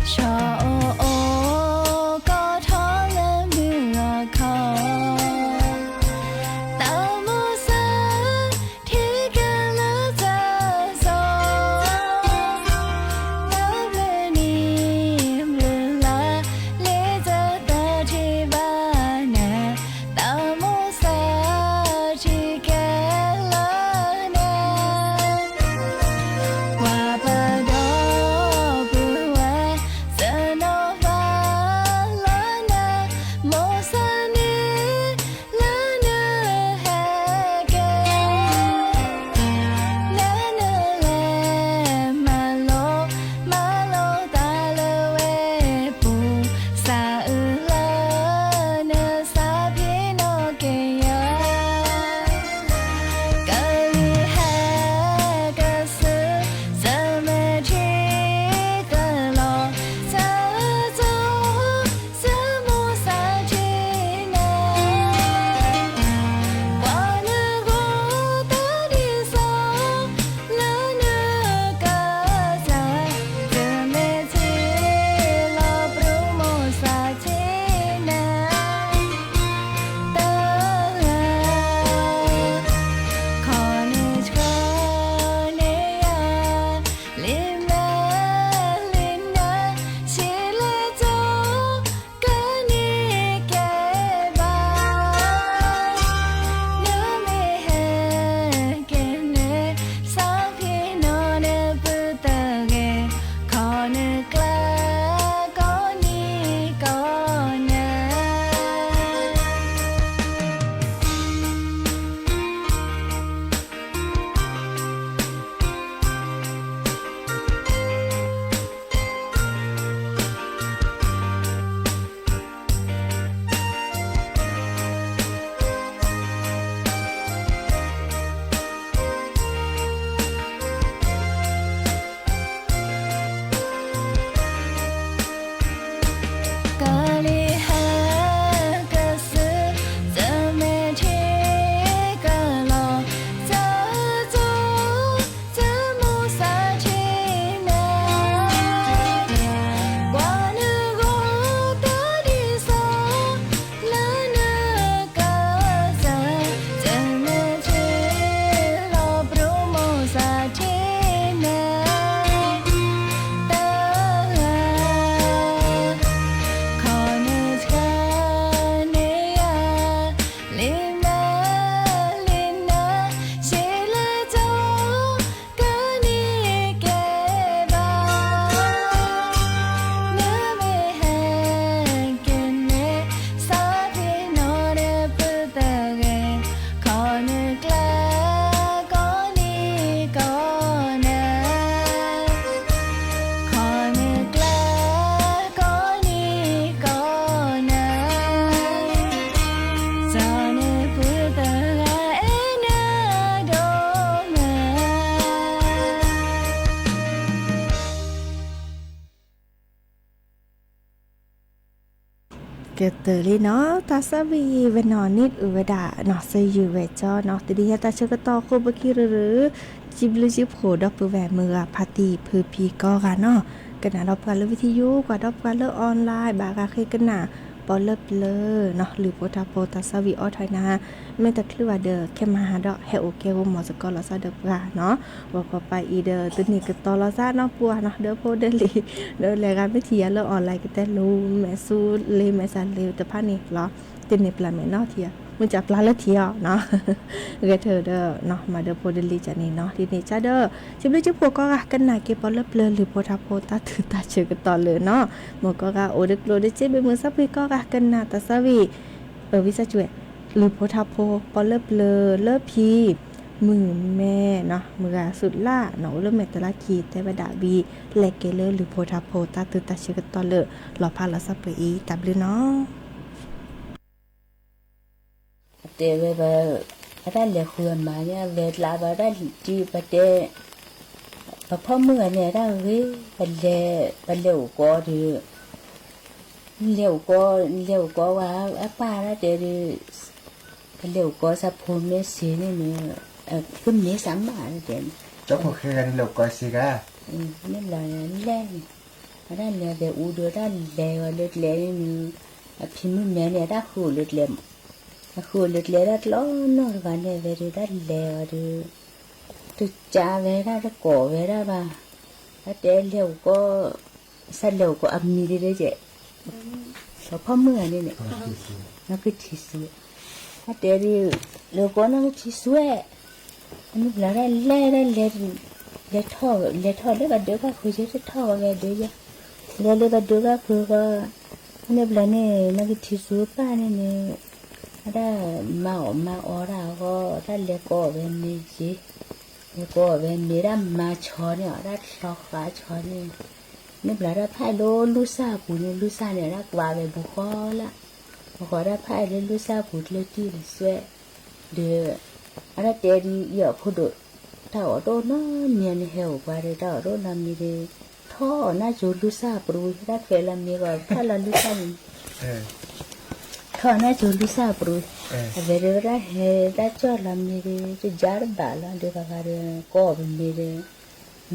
ဆီအိၣ်အိၣ်ကီၢ်ထီလၢမုၢ်ဂီၤခီ, တၢ်မိၣ်စၢ် ထံကလၢတၢ်စိ, တၢ်ဘျုးနံၤဘျုးလါ လၢတၢ်သးထံၣ်ဘၣ်နၤ, တၢ်မိၣ်စၢ်ထံကလၢနၤ, ပှၤပဒီပုၢ်ဝဲၢ် သနီၣ်ဘၣ်လၢနၤ, မိၣ်စၢ်န့ၣ် လၢနဟဲက့ၤ, လၢနလဲၤမၤလိ မၤလိတၢ်လၢဝဲပူၤ, စးအုးလၢနသးဖံးနီၣ်က့ၤယၤ, ကလံၤဟဲကဆူ သမၢထံကလီၤ, တၢ်တိ တၢ်မိၣ်စၢ်ထံနၤ, ပှၤနဂီၢ်တၢ်ဒ်သိး လၢနကစၢ်, တမ့ၢ်ထံလီၤပြူမိၣ်စၢ်ထံနၤ, တၢ်ဂၤ ခီနဆှၢန့ၢ်ယၤ လံာ်မဲာ်လံာ်နၢ် ဆံးလဲၣ်တိ ကန့ၢ်ကဲဘၣ်, နမ့ၢ်ဟဲက့ၤန့ၣ် သးဖံးနီၣ်နပုၢ်တဂ့ၤ, ခီနကျါ ကိးနံၤကိးနၤ. ကလံၤဟဲကဆူ သမၢထံကလီၤ, တၢ်တိ တၢ်မိၣ်စၢ်ထံနၤ, ပှၤနဂီၢ်တၢ်ဒ်သိး လၢနကစၢ်, တမ့ၢ်ထံလီၤပြူမိၣ်စၢ်ထံနၤ, တၢ်ဂၤ ခီနဆှၢန့ၢ်ယၤ လံာ်မဲာ်လံာ်နၢ် ဆံးလဲၣ်တိ ကန့ၢ်ကဲဘၣ်, နမ့ၢ်ဟဲက့ၤန့ၣ် သးဖံးနီၣ်နပုၢ်တဂ့ၤ, ခီနကျါ ကိးနံၤကိးနၤ, ခီနကျါ ကိးနံၤကိးနၤ, စီၤနပုၢ်တဂၤအဲၣ်နၤဒိၣ်မး. ကတၢၢ်လံနီၤ, တၢ်သးဝံၣ်ဝဲနီၣ်န့ၣ် အိၣ်ဝဲဒၣ်နီၣ် စၢ်ယုၢ်ဝဲၢ်ကၠီနီၤ, တနံၤညါတၢ်ဆၢကတီၢ်အဃိ ပခံရၢၢ်ရၢၢ် စံးဘျုးစံးဖှိၣ်ဒီပုၢ်ဝဲၢ်မုၢ်ဂၤဖါတံၢ်ဖုဖံကိးဂၤနီၤ, ကနၣ်ဒီးပှၤလၢ ဝံထံယိ ကွၢ်ဒီးပှၤလၢ online ဘၣ်ဂၤဃ့ကနၣ် ပီလၢပျၢၤနီၤ လုၢ်ဖိထါဖိတၢ်သၣ်ဝံၤအီၣ်ထီၣ်နၤ, မ့ၢ်တချုးဘၣ်ဒီး ခဲမၤဟးဒီး ဟဲအိၣ်ကဲဂိၢ်မီၤစ့ၢ်ကီးလီၤစၢ်ဒီးပှၤနီၤ, ဂီၤခီပၤအံၤဒီး တန့ၢ်ကတီၤလီၤစၢ်နီၤ ပှၤနီၤ ဒီဖိဒီလံၤ, ဒီးလဲၤဂၤမ့ၢ်ထံၣ်ယၤလၢ online ကတဲလိၤ မဲာ်ဆူလ့မဲာ်ဆါလ့တဖၣ်န့ၣ်လီၤ, တန့ၢ်ပျၢ်မဲာ်နီၤထံၣ်ယၤ မုၢ်ကပျၢ်လၢထံၣ်အီၤနီၤ ဂဲၤထၢၣ်ဒီး မၤဒီဖိဒီလံၤကန့ၣ်နီၤ ဒ်န့ၣ်ကဒီး စံးဘျုးက့ၤဖိကိးဂၤ ကနၣ်က့ၤပီလၢပျၢၤလုၢ်ဖိထါဖိတၢ်ထုးတၢ်ဆၢကတီၢ်လၢာ်နီၤ, မ်ကိးဂၤအိၣ်တကျိၤဒီးစ့ဘ့ၣ်မုၢ်စၢဖှံကိးဂၤ ကနၣ်တၢ်သၣ်ဝံၤ အဝံသးစူၤ လုၢ်ဖိထါဖိ ပီလၢပျၢၤလၢဖံ မုၢ်မဲနီၤ မုၢ်ဂၤဆူၣ်လၢ်နီၤ အိၣ်လၢမဲာ်တလါခံ တဲဝဲဒၣ်ဘံ လဲၤက့ၤလၢလုၢ်ဖိထါဖိတၢ်ထုးတၢ်ဆၢကတီၢ်လၢာ် လီၤဖးလီၤစၢ်ပှဲၤအံၤ တၢ်ဘျုးနီၤ တဲဝဲ အတၢ်လဲၤဃုအမါန့ၣ် အဝဲကျါဘၣ်တၢ်လံၤတံၢ် ပတဲ ပဖီၣ်မုၣ်ဂၤန့ၣ် အတၢ်ဂ့ၤ ပလဲၤ ပလဲၤအိၣ်ကီဒီး လဲၤအိၣ်ကီ လဲၤအိၣ်ကီဝဲ အပၢ်တၢ်တဲဒီး ပလဲၤအိၣ်ကီစၢ်ဖိမ့ၢ်စ့န့ၣ်န့ၣ် ကမ့ၢ်စၢ်မးတဲန့ၣ် ကၠီဖိၣ်ဃဲဂၤန့ၣ်လဲၤအိၣ်ကီစ့ဂၤ မ့ၢ်လီၤလဲၣ်န့ၣ် အတၢ်လဲၤအဝဲအူဒီးတၢ်လဲၤဝဲလၢကျဲန့ၣ် အဖံမုၣ်မဲန့ၣ် အတၢ်ဃုအိၣ်လၢကျဲ အဃုအိၣ်လၢကျဲတၢ်ကျီနီၢ်တဂၤန့ၣ် အဝဲဒီးတၢ်လဲၤဝဲဒီး တကးဝဲဒၣ်တကိးဝဲဒၣ်ဘၣ် အတဲလဲၤအိၣ်ကီ စၢ်လဲၤအိၣ်ကီအမံၤဒ်လဲၣ်ကဲ ပဖီၣ်မုၣ်ဂၤန့ၣ်န့ၣ် နီၢ်ကထံၣ်စူ အတဲဒ် လဲၤအိၣ်ကီနီၢ်ကထံၣ်စူဝဲ အမ့ၢ်ဘျီတၢ်လဲၤတၢ်လဲၤ လဲၤထီၣ် လဲၤထီၣ်လၢပှၤဒၢးဘၣ်ဖုးယဲ တထီၣ်ဝဲဒၢးယဲ လဲၤလၢပှၤဒၢးဘၣ်ဖုးဃီ အမ့ၢ်ဘျီန့ၣ် နီၢ်ကထံၣ်စူပၢ်န့ၣ်န့ၣ် အတၢ်မၤအီၣ်မၤအီတၢ်အဂီၢ် တၢ်လဲၤကိးဝဲမ့ၤယ့ လဲၤကိးဝဲမ့ၤ တၢ်မၤဆီန့ၣ် တၢ်ချီဃာ်ဆီန့ၣ် မ့ၢ်ဘျီတၢ်ဖးလၢလူစၢ်အပူၤန့ၣ် လူစၢ်န့ၣ် တၢ်ကွၢ်ဝဲဘူးဃီလၢ အဃိတၢ်ဖးလၢလူစၢ်အပူၤ ကျၢၢ်တံၢ်လၢစွဲ ဒီး အတၢ်တဲဒ်အံၤအဖိဒိၣ် တၢ်အီၣ်တအိၣ်နီတမံၤ မ့ၢ်ဟဲအိၣ်ပှၤဒီး တၢ်အီၣ်တအိၣ်နီတမံၤဒီး ထီၣ်နၢ်ကၠိလူစၢ်အပူၤ တၢ်ထွဲလီၤမ့ၤဂီၤ ဖးလီၤလူစၢ်န့ၣ် ထီၣ်နၢ်ကၠိလူစၢ်အပူၤ အဝဲဒီးတၢ်ဟဲတၢ်ကၠီၣ်လီၤမ့ၤဒီး တယါတဘၣ်လီၤ ဒီးဘၣ်ဂၤဒီး ကိးပမ့ၤဒီး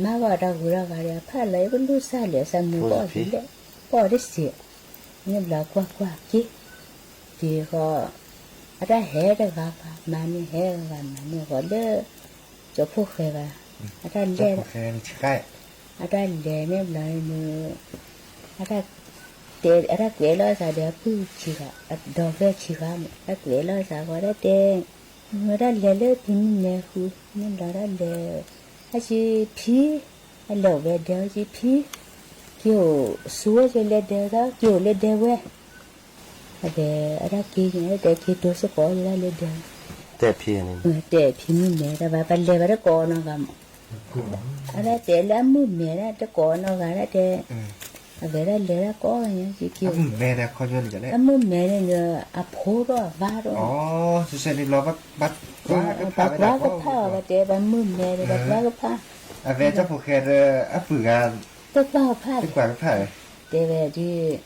မၤဂီၢ်တၢ်ဂုၤတၢ်ဂၤဒီး အဖးလီၤအံၤ ပလူစၢ်လဲၣ် အစၢ်မုၢ်ပီၣ်တလဲၣ် ပီၣ်တစဲး မ့ၢ်ဘျီကွၢ်ကွၢ်က့ၤ က့ၤဃီ အတၢ်ဟဲတဂၤဂၤမၤန့ၢ် ဟဲဂၤဂၤမၤန့ၢ်ဃီလၢ ကၠီဖိၣ်ဃဲဂၤ အတၢ်လဲၤ အတၢ်လဲၤန့ၣ်ဘျီန့ၣ် အတၢ်တဲ အတၢ်ကွဲးလီၤစၢ်ဒီးအပုၢ်ခံဂၤ အဒီပုၢ်ဝဲၢ်ခံဂၤန့ၣ် တၢ်ကွဲးလီၤစၢ်ဃီ တၢ်တဲ မ့ၢ်တၢ်လဲၤလၢဖံမုၢ်မဲဃု မ့ၢ်ဘျီတၢ်လဲၤ ဟဲက့ၤဖံ အလဲၤအိၣ်ဝဲဒၢး ဟဲက့ၤဖံ က့ၤအိၣ်ဆိးဝဲက့ၤလၢဒၢး က့ၤအိၣ်လၢဒၢးဝဲ အဝဲ အတၢ်က့ၤန့ၣ် တဲက့ၤတိစ့ၢ်ကီးလၢဒၢး တဲဖံန့ၣ် တဲဖံမုၢ်မဲတၢ်ဘၣ် ပလဲၤဘၣ်တကိးနီတဂၤမး အတၢ်တဲလၢအမုၢ်မဲဒၣ်တကိးနီတဂၤဒၣ်တဲ အဝဲဒၣ်လဲၤဒၣ်ကိးညါက့ၤက့ၤ အမုၢ်မဲန့ၣ်ဒီး အဖိဒီးအဝၤဒီး ပှၤကွၢ်ကဖၣ်အီၤ ပတဲပှၤမုၢ်မဲဒီး ပှၤကွၢ်ကဖၣ် အဝဲတၢ်ဖိၣ်ဃဲဒီး အပုၢ်ဂၤ တကွၢ်ကဖၣ် တဲဝဲဒ် က့ၤ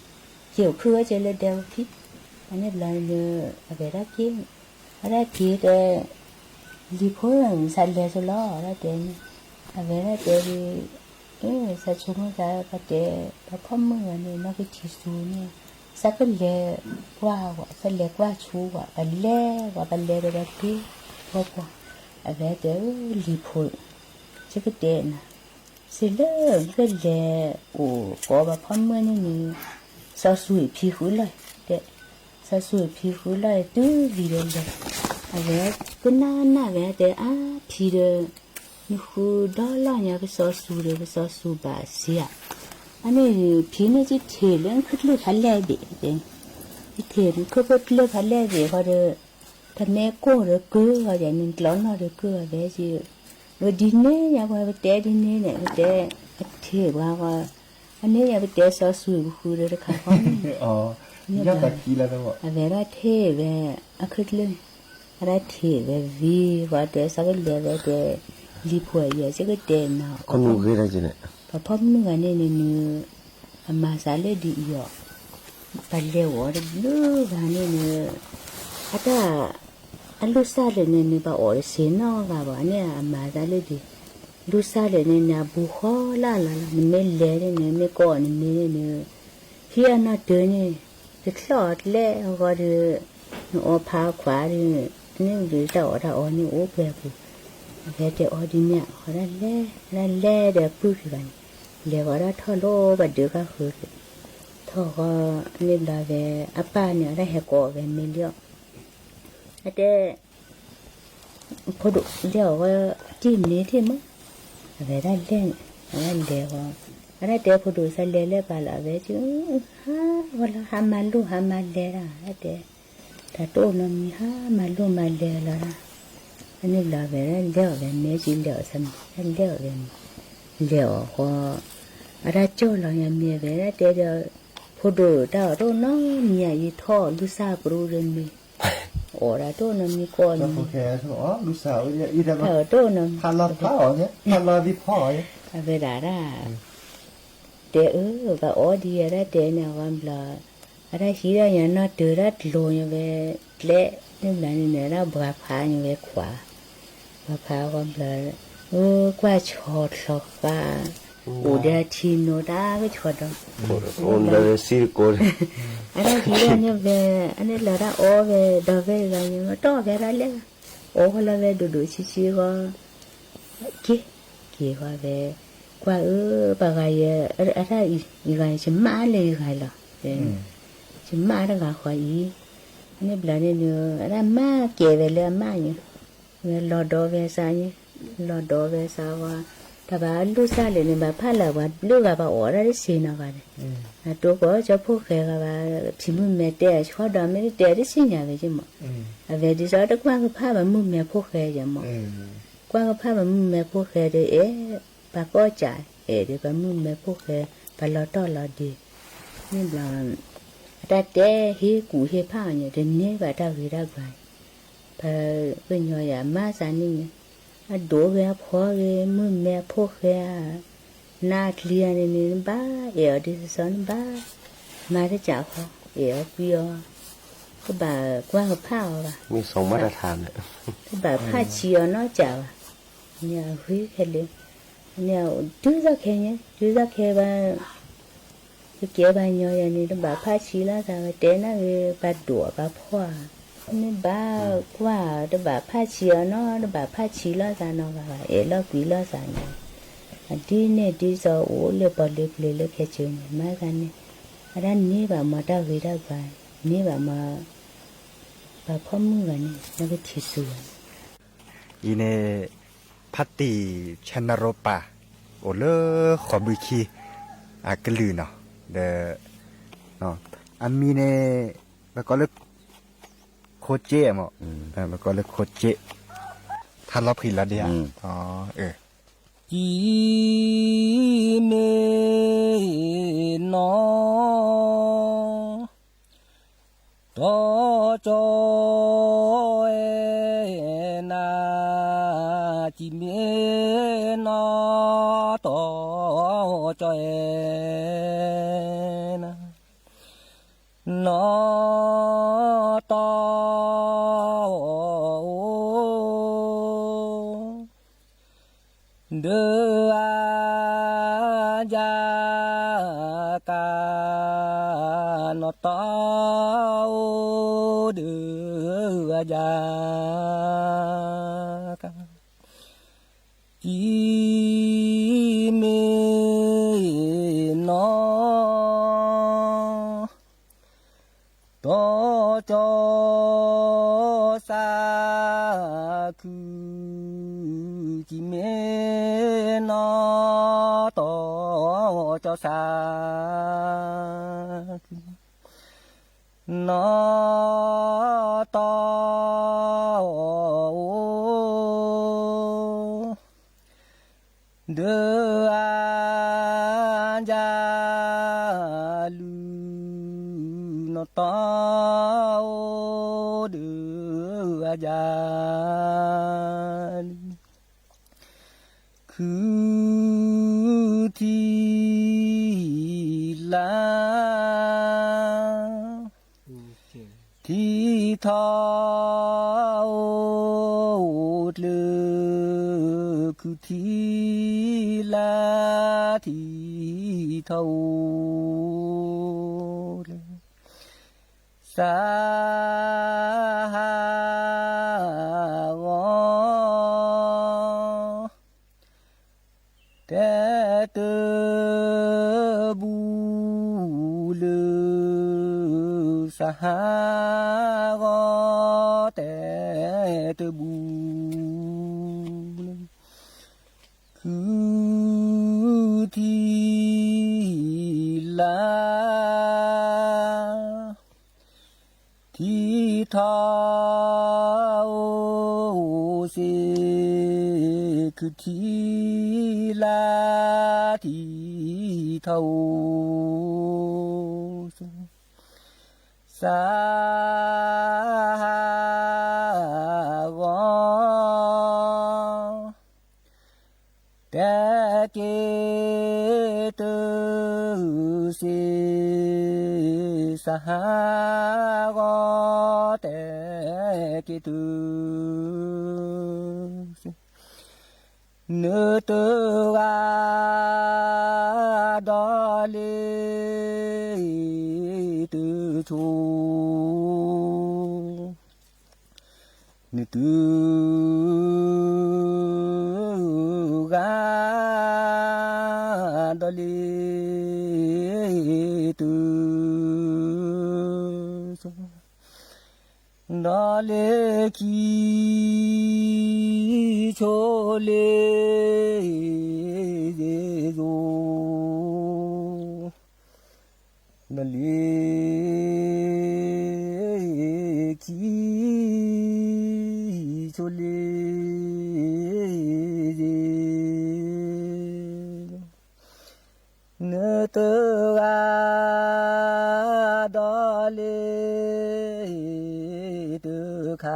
အိၣ်ခုဝဲက့ၤလၢဒဲဝဲဖံ အန့ၣ်ဘျီန့ၣ် အဝဲဒၣ်က့ၤ အဒၣ်က့ၤတဲ လံၤဖိစးလဲၤဆိလီၤ ဒၣ်တဲန့ၣ် အဝဲဒၣ်တဲဒ် စးဆိကမိၣ်သး ပတဲ ပဖီၣ်မုၣ်ဂၤန့ၣ် နီၢ်ကထံၣ်စူန့ၣ် စးကလဲၤကွၢ်ဝဲ စးလဲၤကွၢ်ဆူဝဲ ပလဲၤဝဲ ပလဲၤဒီးပက့ၤ ပှၤပှၤ အဝဲတဲ လံၤဖိ ယကတဲနၤ စ့လၢယကလဲၤအိၣ်ကိးပဖီၣ်မုၣ်န့ၣ်န့ၣ် စီၤစူၤအံၤဖံဃုလီၤ တဲ စီၤစူၤအံၤဖံဃုလီၤ တုၤဝံၤဒီးလဲၤ အဝဲကနၣ်နၣ်ဝဲတဲ အါဖံဒီး နဃုဒီလီၢ်ညါ ကစီၤစူၤဒီး ကစီၤစူၤဘၣ်စ့ဧါ အန့ၣ် ဖံန့ၣ်ကထံၣ်လၢနခုၣ်ကျၢၢ်ဖးလဲၢ်ဘ့ၣ် တဲ ကထံၣ်လၢနခုၣ်ကျၢၢ်ဖးလဲၢ်ဘ့ၣ်ဃီဒီး တမ့ၢ်ကိၢ်ဒီးကုၢ်ဃီဒီး နကျီနီၢ်ဒီးကုၢ်အဝဲက့ၤ ဝဲဒ်န့ၣ်ညါ ပှၤပတဲဒ်န့ၣ်န့ၣ် ပတဲ ကထံၣ်ပှၤဃီ အန့ၣ်ညါ ပတဲစီၤစူၤပဃုဒီးတခါဃီန့ၣ် အဝဲဒၣ်ထံၣ်ဝဲ အခုၣ်ကျၢၢ် အဝဲဒၣ်ထံၣ်ဝဲဝံၤ ပှၤတဲစးကလဲၤဝဲတဲ လံၤဖိယဲ စကတဲနၤ ပဖီၣ်မုၣ်ဂၤန့ၣ်န့ၣ် အမၤစးလၢဒ်အံၤအီၤ ပလဲၤအိၣ်တဘျုးဂၤန့ၣ်န့ၣ် အတၢ် အလူၢ်စၢ်လၢာ်န့ၣ်န့ၣ် ပအီၣ်တဆ့ၣ်နီတဂၤဘၣ်န့ၣ် အမၤသးလၢဒ် လူၢ်စၢ်လၢာ်န့ၣ်န့ၣ် အဘူးဃီလၢ်လၢ်လီၤ နမ့ၢ်လဲၤန့ၣ်န့ၣ် မ့ၢ်ကိးနမ့ၢ်န့ၣ်န့ၣ် ဟံးအနီၢ်တၢၤန့ၣ် တချီၣ်အီၤတလဲအဂီၢ်ဒီး နအီဖးခွါဒီး န့ၣ်ဘျုးတၢ်အီၣ်တၢ်အီန့ၣ်အိၣ်ပှဲၤပူၤ, အဝဲတဲအီၤဒ်န့ၣ် အီဒၣ်လဲၣ် ဒၣ်လဲၣ်ဒီးပုၢ်ခံဂၤန့ၣ် လဲၤဝဲဒၣ်ထီၣ်လိဘၣ်ဒုးကါဃုာ်က့ၤ, ထီၣ်ဃီန့ၣ်ဘျီဝဲ အပၢ်န့ၣ် အတၢ်ဟဲကိးအီၤဝဲမ့ၢ်လံအီၤ, အတဲ ဖိဒိၣ်လဲၤအီၤဝဲ တံၢ်မ့ၢ်တံၢ်မး, အဝဲဒၣ်လဲၣ်န့ၣ် အဝဲလဲၤဝဲ, အတၢ်တဲဖိဒိၣ်စၢ်လဲၤလဲၤပာ်လီၤအဝဲက့ၤ, ဟးဝဲလီၤ ဟးမၤလိၣ်ဟးမၤလဲၤဒၣ် အတၢ်တဲ, တၢ်တအိၣ်နီတမံၤ ဟးမၤလိၣ်မၤလဲၤလီၤဒၣ်, အန့ၣ်ဘျီဝဲဒၣ်လဲၤအီၤဝဲမ့ၢ်က့ၤလဲၤအီၤစၢ်မံၤ လဲၤအီၤဝဲန့ၣ်, လဲၤအီၤဃီ အတၢ်ကၠီၣ်လီၤညါမ့ၢ်ဝဲဒၣ်တဲဒီး ဖိဒိၣ်တၢ်အီၣ်တအိၣ်နီတမံၤ ယထီၣ်လူၤစၢ်ပရူၣ်ဒီးမ့ၢ် အီၣ်ဒၣ်တအိၣ်နီတမံၤကိးမံၤ, တအိၣ်နီတမံၤ, အဝဲဒၣ်ဒၣ် တဲအၢ ဘၣ်အီဒံးယဒၣ်တဲန့ၣ်အဂီၢ်ဘျီ, အတၢ်ဟံးဒၣ်ညါနီၢ်တၢၤဒၣ်တလိၤညါဝဲ, ကျဲန့ၣ်ဘျီန့ၣ်န့ၣ် ဒၣ်ဘှါဖးညါဝဲခွါ ပှၤဖးအဂီၢ်ဘျီ, အၢ ကွၢ်ဆီချီဃါ, အိၣ်ဒီးထံနိတၢ်ကဆီဒီး, အတၢ်ဟံးဒၣ်ညါဝဲ, အန့ၣ်လီၤတၢ်အီဝဲ, ဒီးဝဲဂၤညါ တီၢ်ဝဲဒၣ်လဲၣ်, အီလီၤဝဲဒိၣ်ဒိၣ်ဆံးဆံးဂီၢ်, က့ၤ, က့ၤဃီဝဲ, ကွၢ်အၢ ပှၤဂၤယဲ, အတၢ်အံၤဂၤ ယမၣ်လၢယဂၤလီၤ, ယမၣ်တဂၤဃီအံၤ, န့ၣ်ဘျီန့ၣ် အတၢ်မၤကဲဝဲလၢအမၣ်ညါ ဝဲလီၤဒီးဝဲစးန့ၣ်, လီၤဒီးဝဲစးဝဲ, တၢ်ဘၣ်လူၤစၢ်လၢန့ၣ် ဘၣ်ဖးလၢပှၤဘျုးဂၤ ဘၣ်အီၣ်ဒၣ်တစ့နီၤဂၤန့ၣ်, အတိကီၢ်ကၠီဖိၣ်ဃဲဂၤဘၣ်, ဖံမုၣ်မဲာ်တဲအဆီဒီး မ့ၢ်တတဲတစ့ညါဝဲက့မး, အဝဲဒ်သိးတကွၢ်ကဖၣ်ပှၤမုၣ်မဲာ်ဖိၣ်ဃဲယဲမး, ကွၢ်ကဖၣ်ပှၤမုၣ်မဲာ်ဖိၣ်ဃဲဒီး အဲၣ်, ပှၤကီၢ်ကး, အဲၣ်ဒီးပှၤမုၣ်မဲာ်ဖိၣ်ဃဲ, ပှၤလီၤတီၢ်လီၤဒ့, န့ၣ်ဘျီ အတၢ်တဲဟ့ၣ်ကူၣ်ဟ့ၣ်ဖးအီၤန့ၣ် တန့ၢ်ဘၣ်တၢ်ဂ့ၤတၢ်ဘှါန့ၣ်, ပှၤကညီယၤမၤစးန့ၣ်န့ၣ်, အဒိးဂ့ၤအဖီဂ့ၤ မုၣ်မဲာ်ဖိၣ်ဃဲဧါ, နါအချံဂၤန့ၣ်န့ၣ် နဘၣ်အဲၣ်အီၤဒ်သိးသိး နဘၣ်မၤတစးဃီ, အဲၣ်အီၤကွံအီၤ, တဘၣ်ကွၢ်ကဖၣ်အီၤဘၣ်, တဘၣ်ဖးဆံးအီၤနီတစးဘၣ်, န့ၣ်အဂ့ၤခဲလၢာ်, န့ၣ်တုၤသိးခဲညါ တုၤသိးခဲဘၣ် ကကဲပှၤကညီယၤန့ၣ် တဘၣ်ဖးဆံးလိာ်သးဘၣ် တဲနၢ်ဂ့ၤ ပှၤဒိးပှၤဖီၣ်ဧါ, မ့ၢ်ဘၣ်ကွၢ် တဘၣ်ဖးဆံးအီၤနီၤ တဘၣ်ဖးဆံးလိာ်သးနီၤဘၣ်ဘၣ် အဲၣ်လိာ်ကွံလိာ်သးန့ၣ်, အဒ်န့ၣ်ဒ်သိးအိၣ်လၢပီၣ်လၢပျၢၤလၢခဲကၠီန့ၣ် မၤသးန့ၣ်, အတၢ်န့ၢ်ဘၣ်မၤတၢ်ဂ့ၤတၢ်ဘှါ, န့ၢ်ဘၣ်မၤ ပှၤဖီၣ်မုၢ်ဂၤန့ၣ် နကထံၣ်သူန့ၣ် အံၤန့ၣ် ဖါတံၢ် ဆဲနရိပၤ အိၣ်လၢဃိးဘုခံ အကလုာ်နီၤ, ဒီး အမံၤန့ၣ် ပကိးလၢ ခိက့မး, ပကိးလၢခိက့, ထါလီၤဖှံလီၤဒံးဧါ, ကံမ့ၢ်နီၢ် တီကၠီ အဲၣ်နၤ, ကံမ့ၢ်နီၢ် တီကၠီ အဲၣ်နၤ, နီၢ်တီ အိၣ် ဒုးအါ ယၤကၤ, နီၢ်တီ အိၣ် ဒုးအါ ယၤကၤ, ကံမ့ၢ်နီၢ် တီကၠီ သးခု, ကံမ့ၢ်နီၢ် တီကၠီ သးခု, နီၢ်တီ အိၣ် ဒုးအါ ယၤလူၤ, နီၢ်တီ အိၣ် ဒုးအါ ယၤလူၤ, ခုထံလၢ ထံထီၣ် အိၣ်ကျၢၤ, ခုထံလၢ ထံထီၣ် အိၣ်ကျၢၤ, စၤဟးဂီၤ တဲတဘူလၢ စၤဟးဂီၤ တဲတဘူလၢ ခုထံလါ ထံထီၣ်အိၣ်စ့, ခုထံလါ ထံထီၣ်အိၣ်စ့, စၤဟးဂီၤ တဲက့ၤတုၤစ့, စၤဟးဂီၤ တဲက့ၤတုၤစ့, နတဂၤ ဒီးလ့ၤတဆိ နတဂၤ ဒီးလ့ၤတဆိ, ဒီးလ့ၤခံဆိလ့ၤယ့ၣ်စိ ဒီးလ့ၤခံဆိလ့ၤ နတဂၤ ဒီးလ့ၤတခါ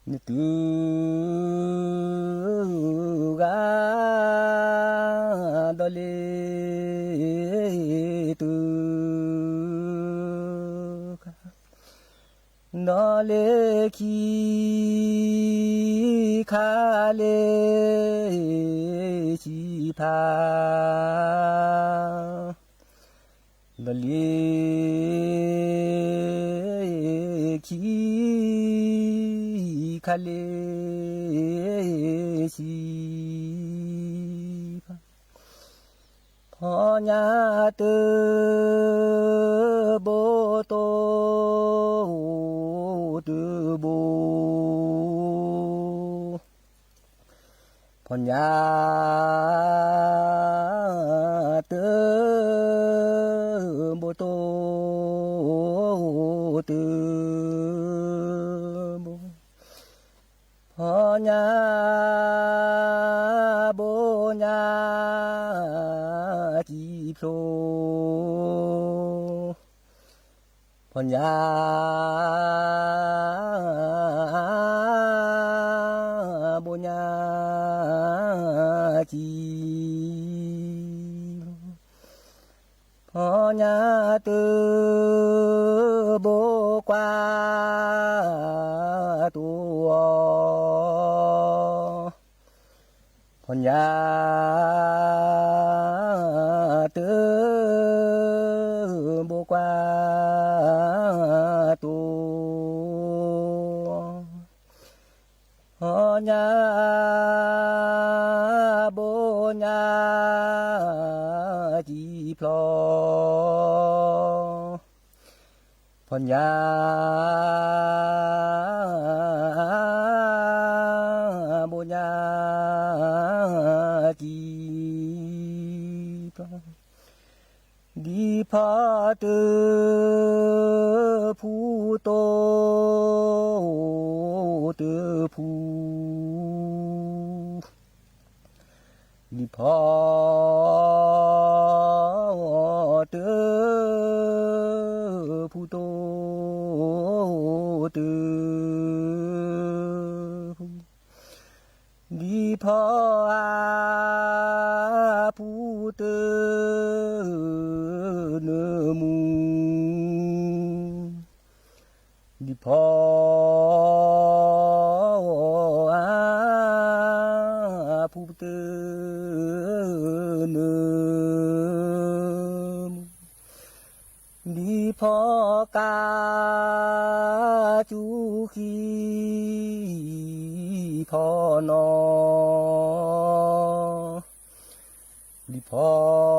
နတဂၤ ဒီးလ့ၤတခါ, ဒီးလ့ၤခံခါလ့ၤဆံဖး ဒီးလ့ၤခံခါလ့ၤဆံ, ဖီညါတဘိတိၢ် တဘိ ဖီညါတဘိ တဘိ, ဖီညါ ဘိညါ ကံဖျိ ဖီညါ ဘိညါ ကံဖျိ, ဖီညါတဘိကွၢ်တိၢ်အီၤ ဖီညါတဘိကွၢ်တိၢ်, ဖီညါဘိညါကံဖျိ, ဖီညါ ဘိညါကံဖျိ, ဒ်ဖီတဖုတိၢ် တဖု ဒ်ဖီတ ဖုတိၢ်တ ဖု, ဒ်ဖီအါဖုတ နၢမူ ဒ်ဖီ အါဖုတ နၢမူ, ဖီကၤစူၤဃံဖီနီၤ, ဒ်ဖီ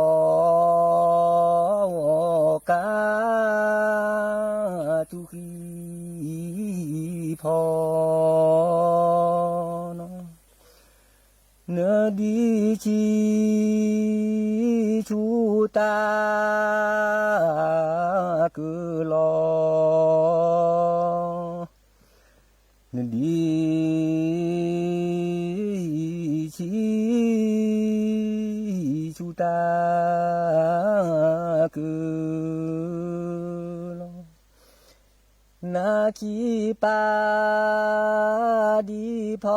ကၤစူၤဃံဖီ နဒံးဆံးဆူၣ်တၢ်ကလီၤ, နဒံးဆံးဆူၣ်တၢ်ကလီၤ, နခံပၢ်ဒ်ဖီ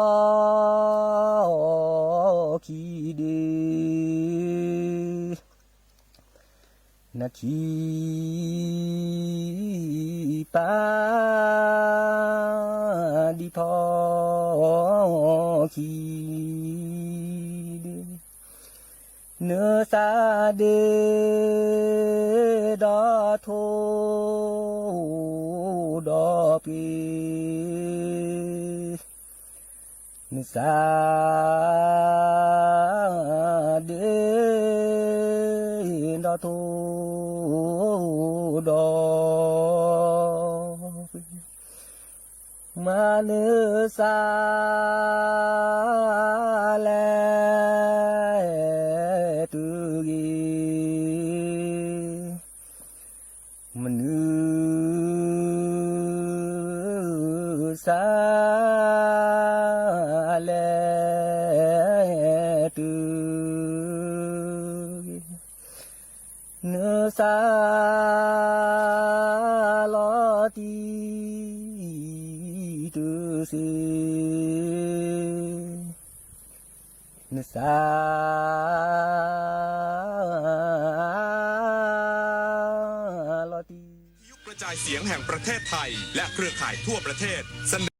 ခံဒ့, နခံပၢ်ဒ်ဖီခံဒ့, နသးဒ့ဒီးထိဒီးပှ့ၤ, နသးဒ့ဒီးထိဒီးပှ့ၤ, မၤနသးလဲၤတုၤဂ့ၤ, မနုၤသးလဲၤတုၤဂ့ၤ, နသးလီၤတံၢ်တုၤသ့, နသးလီၤတံၢ် ยุคกระจายเสียงแห่งประเทศไทยและเครือข่ายทั่วประเทศเสนอ